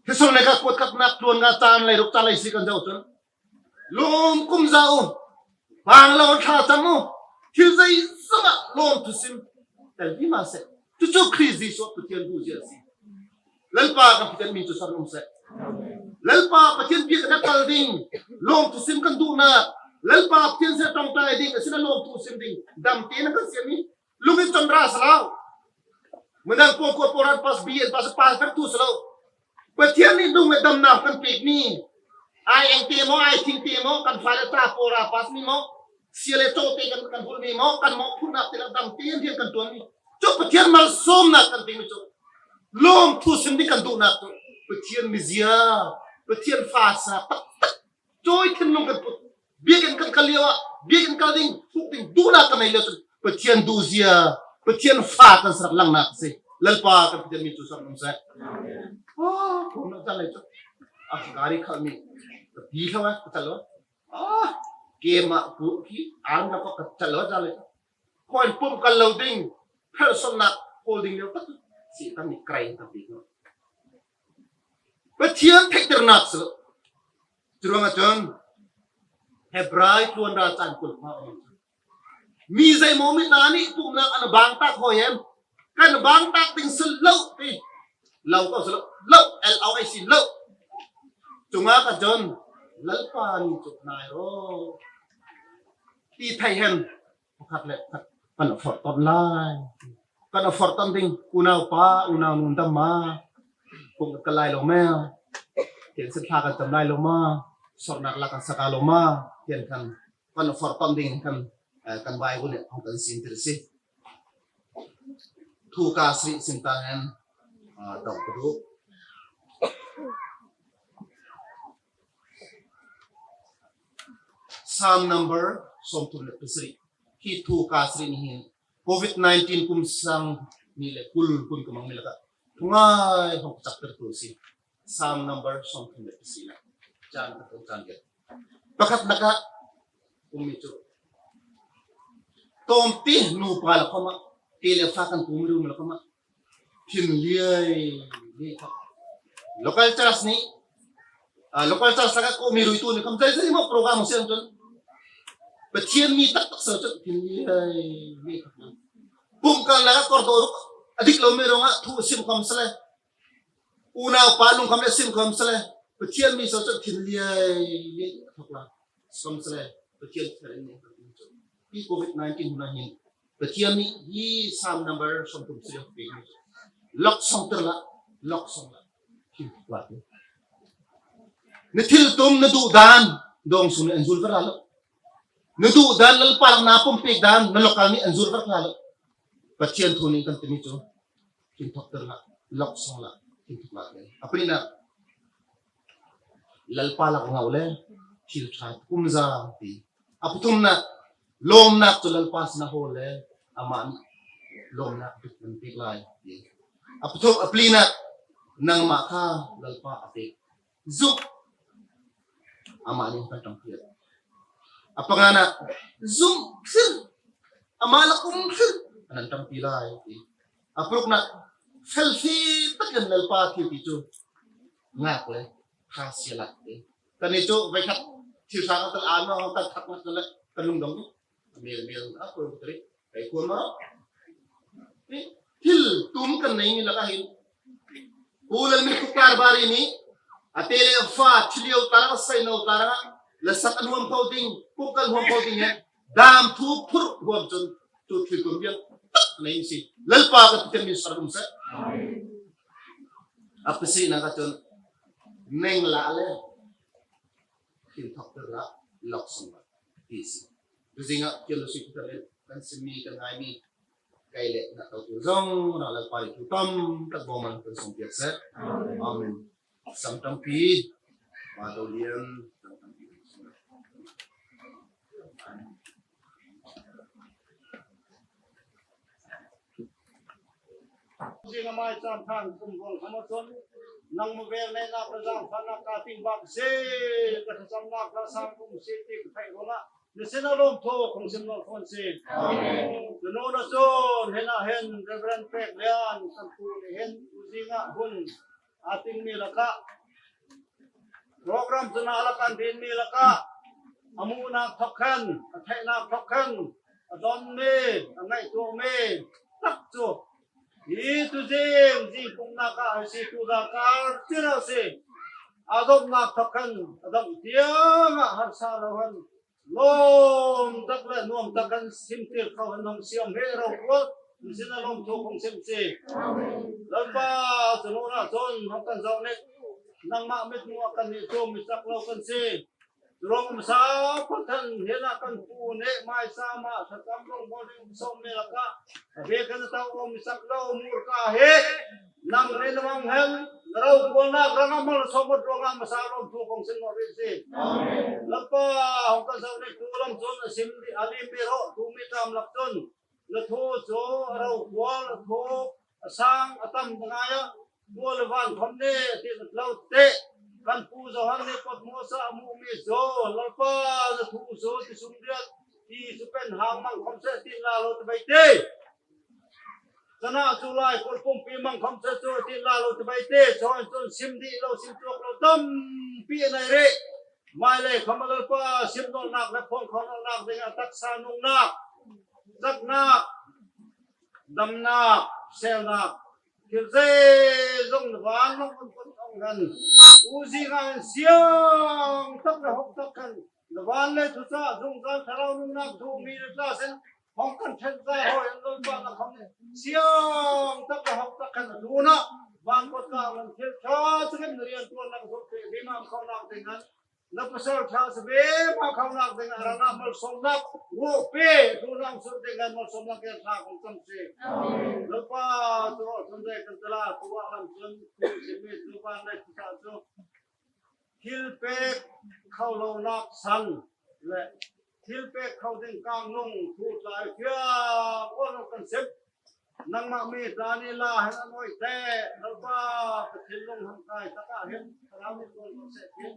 Thesalonika kuat khatnâk tluan nga chân leiruk chân leisarih kan zoh chun. Lâwm kum za u. Bang lo thla cham u. Thil zeizawng ah lâwmthu sim. Tel mi ma seh. Chu chu Krist Jisu Pathian duhzia asi. Lalpa kan Pathian min chu sawr um seh. Lalpa Pathian biak kan kal ding. Lâwmthu sim kan duhnâk. Lalpa Pathian sinah ṭawngṭai ding. A sinah lâwmthu sim ding. Dam te na kan siam mi. Lung in chon ra silo. Midang pawngkua pawng ran pass, B A pass, pass vek tu silo. Pathian nih lung leh damnâk kan pêk mi. Ai eng te maw, ai thing te maw, kan fale ta pawng ra pass mi maw. Sia leh chaw te kan, kan hulh mi maw, kan mawhphurhnâk te leh dam te hen kan ṭuan mi. Chu Pathian malsâwmnâk kan pêk mi chu. Lâwmthu sim ding kan duhnâk chu. Pathian mizia, Pathian fa sa tak tak. Chawi thinlung kan put. Biak in kan kal liau ah, biak in kal ding, fuk ding, duhnâk kan nei liau chun. Pathian duhzia, Pathian fa kan sa rak langnâk asi. Lalpa kan Pathian min chu sawr um seh. Amen. Ah, le chu. A gari khalh mi. Ka pi thlo a, ka chal lo. Ah, keimah pu khi, army lakah ka chal lo, chal le chu. Khoi pumh kal lo ding. Pherhsawlhnâk hawl ding liau tak. Si ta mi krai ta pi ko. Pathian theihtirnâk si lo. Churuangah chun Hebrai tluan râl chang kul panga um. Mi zeimaw mi tla nih pumhnâk an bângtâk hâwi hen. Kan bângtâk ding si lo ti. Lo ko si lo. Lo, L O A C, lo. Chungah khan chun Lalpa nih chu nai rawh ti thei hen. Pakhat leh pakhat kan forh tawn lai. Kan forh tawn ding, unau pa, unau nu dam ma. Pumh kan kal lai lo ma. Tian sin thla kan cham lai lo ma. Sawrnâk la kan sak lo ma. Tian khan kan forh tawn ding khan, eh, kan Bible nih hawng kan sîntir asi. Thu ka sri sim ta hen, ah, dawng ka duh. Psalm number sawmthum leh pasarih. Hi thu ka sri nih hin Covid nineteen kum sâng nih leh kul kum ka mang mi lakah thungâi hawng ka chaktir thu asi. Psalm number sawmthum leh pasarih na. Chang ka tu chang ka. Pakhatnâk ah um mi chu. Tâwmtê nupa lakah ma, tê leh fa kan pumh ru mi lakah ma. Thinliai, liai tak. Local church nih, ah, local church lakah ko mi ruitu nih khawm zeizei maw program siam chun Pathian mi taktak si chun thinliai, liai tak. Pumh kal lakah kawrdawh ruk a dik lo mi ruangah thu sim khawm si le. Unau pa lungkham leh sim khawm si le. Pathian mi si chun thinliai, liai tak la. Sim si le. Pathian thar in nih. Hi Covid nineteen hun ah hin Pathian nih hi Psalm number sawmthum sri pêk mi. Lawksawngtir la, lawksawng la. Hi lak. Na thiltum, na duh dân, dâwngsung nih an zul ver lo. Na duh dân, Lalpa lakah na pumpêk dân, na local nih an zul ver lo. Pathian thu nih kan ti mi chu. Thinthawktir la, lawksawng la, thinthawk la. A palinâk, Lalpa lakah ngau le, thil ṭha kum za ti. A pathumnâk, lâwmnâk chu Lalpa sinah hawl le, amah nih lâwmnâk dik nan pêk lai ti. A pathum, a palinâk, nangmah kha Lalpa a pêk. Zumh. Amah nih kan ṭangpi. A panganâk, zumh thlir. Amah lakah um thlir. Nan ṭangpi lai ti. A paruknâk, felfie tak hen Lalpa thil ti chu ngâk le, kha sia lak ti. Kannih chu veikhat thil ṭha kan tel a, no, kan thak nak le, kan lungdong ni. Mel, mel, a, ko teri. Kei ko ma. Ni, thiltum kan nei mi lakah hin. Pu Lalmitthuk Tarbari nih, a tê leh a fa, thiliau tla rangah, saino tla rangah, lasak a nuam kho ding, pumh kal nuam kho ding hen, dâm thu phurh huam chun, chu thiltum biang tak nei si. Lalpa kan Pathian min sawr um seh. A pasihnâk ah chun, neng la le, thinthawktir la, lawksawng la, ti si. Tuzing ah, Pathian lusik kan len, kan sim mi, kan ngâi mi, kei leh na tawh tu zawng rangah Lalpa nih thu tam tak bawmman kan sawm piak seh. Amen. Sam ṭangpi, ma to lian, sam ṭangpi. Zing amai chan than kum bol hama chun, nang mu vel nei nak la zang fan nak ka ting bak se, ka thasam nak la sang kum se ti ka thei bol la. Ni sinah lâwmthu kong sim nawlh fawn si. Amen. Chu nûnah chun, hinah hin, Reverend Pek Lian, kan pu nih hin, u zingah hun a ting mi lakah, program chu na lakah an din mi lakah, a muhnâk thawk hen, a theihnâk thawk hen, a dawn mi, a ngaihtuah mi tak chu. Hi tuzing, zing pumhnâk ah, a si tu za kar tir asi. A dawmhnâk thawk hen, a dawmh tiang ah harsa lo hen. Lâwm tak leh nuam tak hen simtir kho hen hawng siam he rokual. Ni sinah lâwmthu kong sim si. Lalpa, chu nûnah chun hawng kan zoh nih. Nangmah mitmu ah kannih chu mi chak lo kan si. Chu ruangah masa phawt hen hinah kan pu nih mâi sa mah thlacham rawng bawl ding sawm mi lakah. A bîk hen a tawh awm mi chak lo mur ka hi. Nang nih na mang hen, na rokualnâk rangah mal sawm awt ruangah masa lâwmthu kong sim nawlh rih si. Lalpa, hawng kan zoh nih tu lam chun a sim dih, a lim mi rawh, tu mi ṭâm lak chun. Na thu chu a rokual, a thuk, a sâng, a tam ta ngâi ah. Tual le van khawm ne ti na tlo te. Kan pu Johan nih Patmos ah a muh mi zo, Lalpa na thu zo ti sum riat ti su pen hang mang khawm seh ti la lo te bai te. Chana chu lai kul pumpi mang khawm seh chu ti la lo te bai te. Chon chun sim dih lo, sim chuak lo tampi a nei rih. Mai lei khawm ah Lalpa sim nawlhnâk le phuang khawm nawlhnâk ding a taksa nungnâk, chaknâk, damnâk, selnâk, thil zeizawng na van lawng kan pawt awng hen. U zing ah hin siang tak le hawng tak hen na van le thu sa zungzâl thlarau nungnâk thu mi le tla sin hawng kan ṭhen za hâwi hen Lalpa na khawm siang tak le hawng tak hen a tlûnah van pawt kâ hen thil ṭha chak hen na rianṭuannâk zuk pe mi mam khonâk ding hen. Na pasal ṭha sa ve ma khonâk ding a rangah malsawmnâk rawh pe, tlûnah sur ding hen malsawmnâk gen ṭha kong cham si. Amen. Lalpa chu rawh chun dei kan tla tuah lam chun tu si mi chu van le thu sa chu thil pêk kho lonâk san le thil pêk kho ding kâng nung thu tlai fiang aw nung kan sep. Nangmah mi tla nih la hen a ngâwi te, Lalpa ka thinlung hamkai tak ah hin thlarau nih ṭuan rawh seh ti.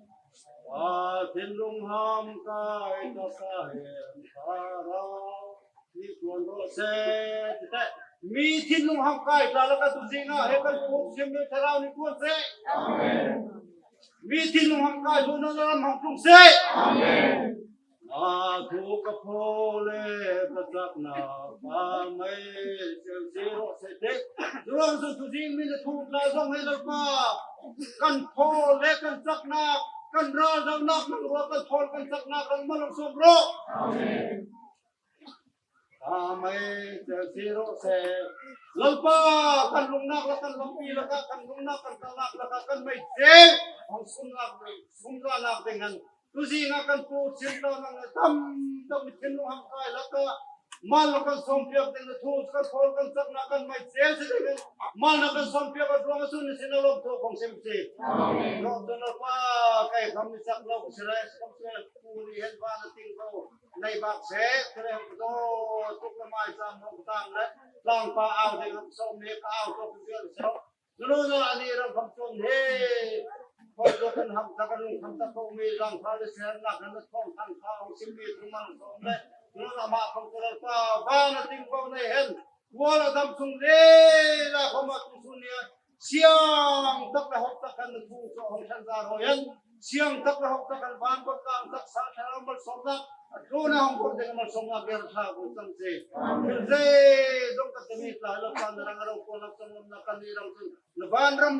A thinlung hamkai tak ah hin thlarau nih ṭuan rawh seh ti te. Mi thinlung hamkai tla lakah tu zing ah he kan put sim mi thlarau nih ṭuan seh. Amen. Mi thinlung hamkai tlûnah na ram hawng tlung seh. Amen. A thu ka phaw le ka chaknâk a mei cheu si rawh seh te. Churuang chun tu zing mi na thu tla zawng he Lalpa kan phaw le kan chaknâk, kan râldonâk nang ruang kan phaw le kan chaknâk rang mal hawng sawm rawh. Amen. A mei cheu si rawh seh. Lalpa kan lungnâk lakah, kan lampi lakah, kan lungnâk kan kalnâk lakah kan mei cheu hawng sumnâk, sumzanâk ding hen. Tu zing ah kan put sim tla nang tam tam mi thinlung hamkai lakah mal na kan sawmpiak ding na thu kan phaw kan chaknâk kan mei cheu si ding hen. Mal na kan sawmpiak a tlûnah sun ni sin a lawmthu kong sim si. Amen. Rawh chun Lalpa kei khawm ni sak lo si le, kum si le, pu ni hen van a ting ko. Nei bâk seh, thilheng ka daw tuk le mâi cham hawng tang le, tlângpar au ding hawng sawm nih ka au tuk zial seh. Nunah a ni ram khawm chun he, khawm chun kan hamh tak, kan lung kham tak ko mi zang kha le seh, na kan na thawng thang kha hawng sim mi thu man sawm le. Nunah mah khawm chun Lalpa van a ting ko nei hen. Kual a dam sung le la khawm ah tu sun nih siang tak le hawng tak hen na thu chu hawng ṭhen za rawh hen. Siang tak le hawng tak hen van pawt kâ hen taksa thlarau malsawmnâk a tlûnah hawng pawt ding malsawmnâk gen ṭha kong cham si. Thil zeizawng kan ti mi tla Lalpa na rang a ro ko lak cham lam na kan ni rang chun na van ram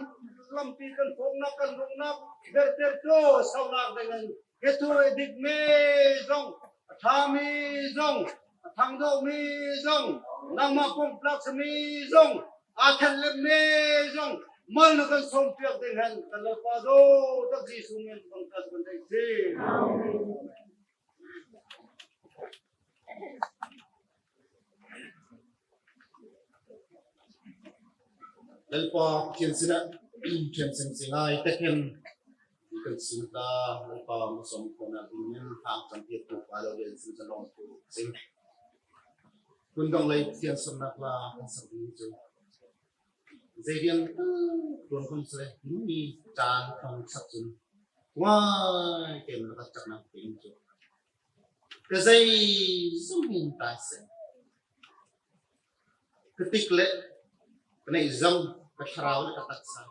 lampi kan phuangnâk kan lungnâk berter chu sawnâk ding hen. He thu he dik mi zawng, a ṭha mi zawng, a thangdawh mi zawng, nangmah pawm tlâk sa mi zawng, a thenhlimh mi zawng, mal na kan sawmpiak ding hen kan Lalpa zo tak Jisu min bang kan kan dei si. Lalpa Pathian sinah ṭhiam sim si ngâi tak hen kan sin ta, Lalpa malsawm khonâk ding hen hang kan piak tu pa lo gen sin sa lawm tu sin. Kun dawng lei Pathian sawrnâk la kan sak ding chu. Zei rian ṭuan khawm seh, mi ṭan thawng sak chun. Ngâi kem lakah chaknâk ding chu. Ka zeizawng hen ta seh. Ka tik le, ka neih zawng, ka thlarau le ka taksa.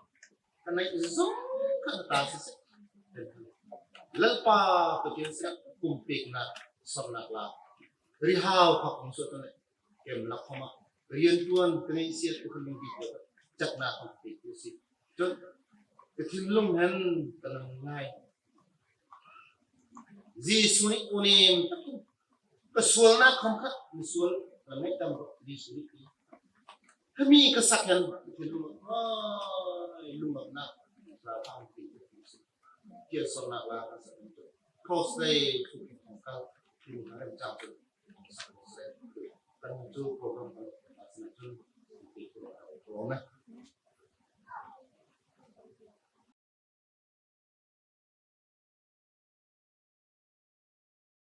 Ka neih zawng kha na ta seh. Lalpa Pathian sinah pumpêknâk sawrnâk la. Rihâu kha kong suah tawh le. Kem lak khawm ah rianṭuan ka ngeihsiat ka lungdîk lo chaknâk kan pêk tu si. Chun ka thinlung hen ka nung ngâi. Jisu nih unem tak ka sualnâk khawm kha misual ka ngâi tam rawh Jisu nih ti. Ka mi ka sak hen ka thinlung ngâi lungawknâk la kan pêk tu si. Kia sawrnâk la ka sak hen. Cross lei thu ki thawng ka thinlung ngâi rem chang tu. Kan chu program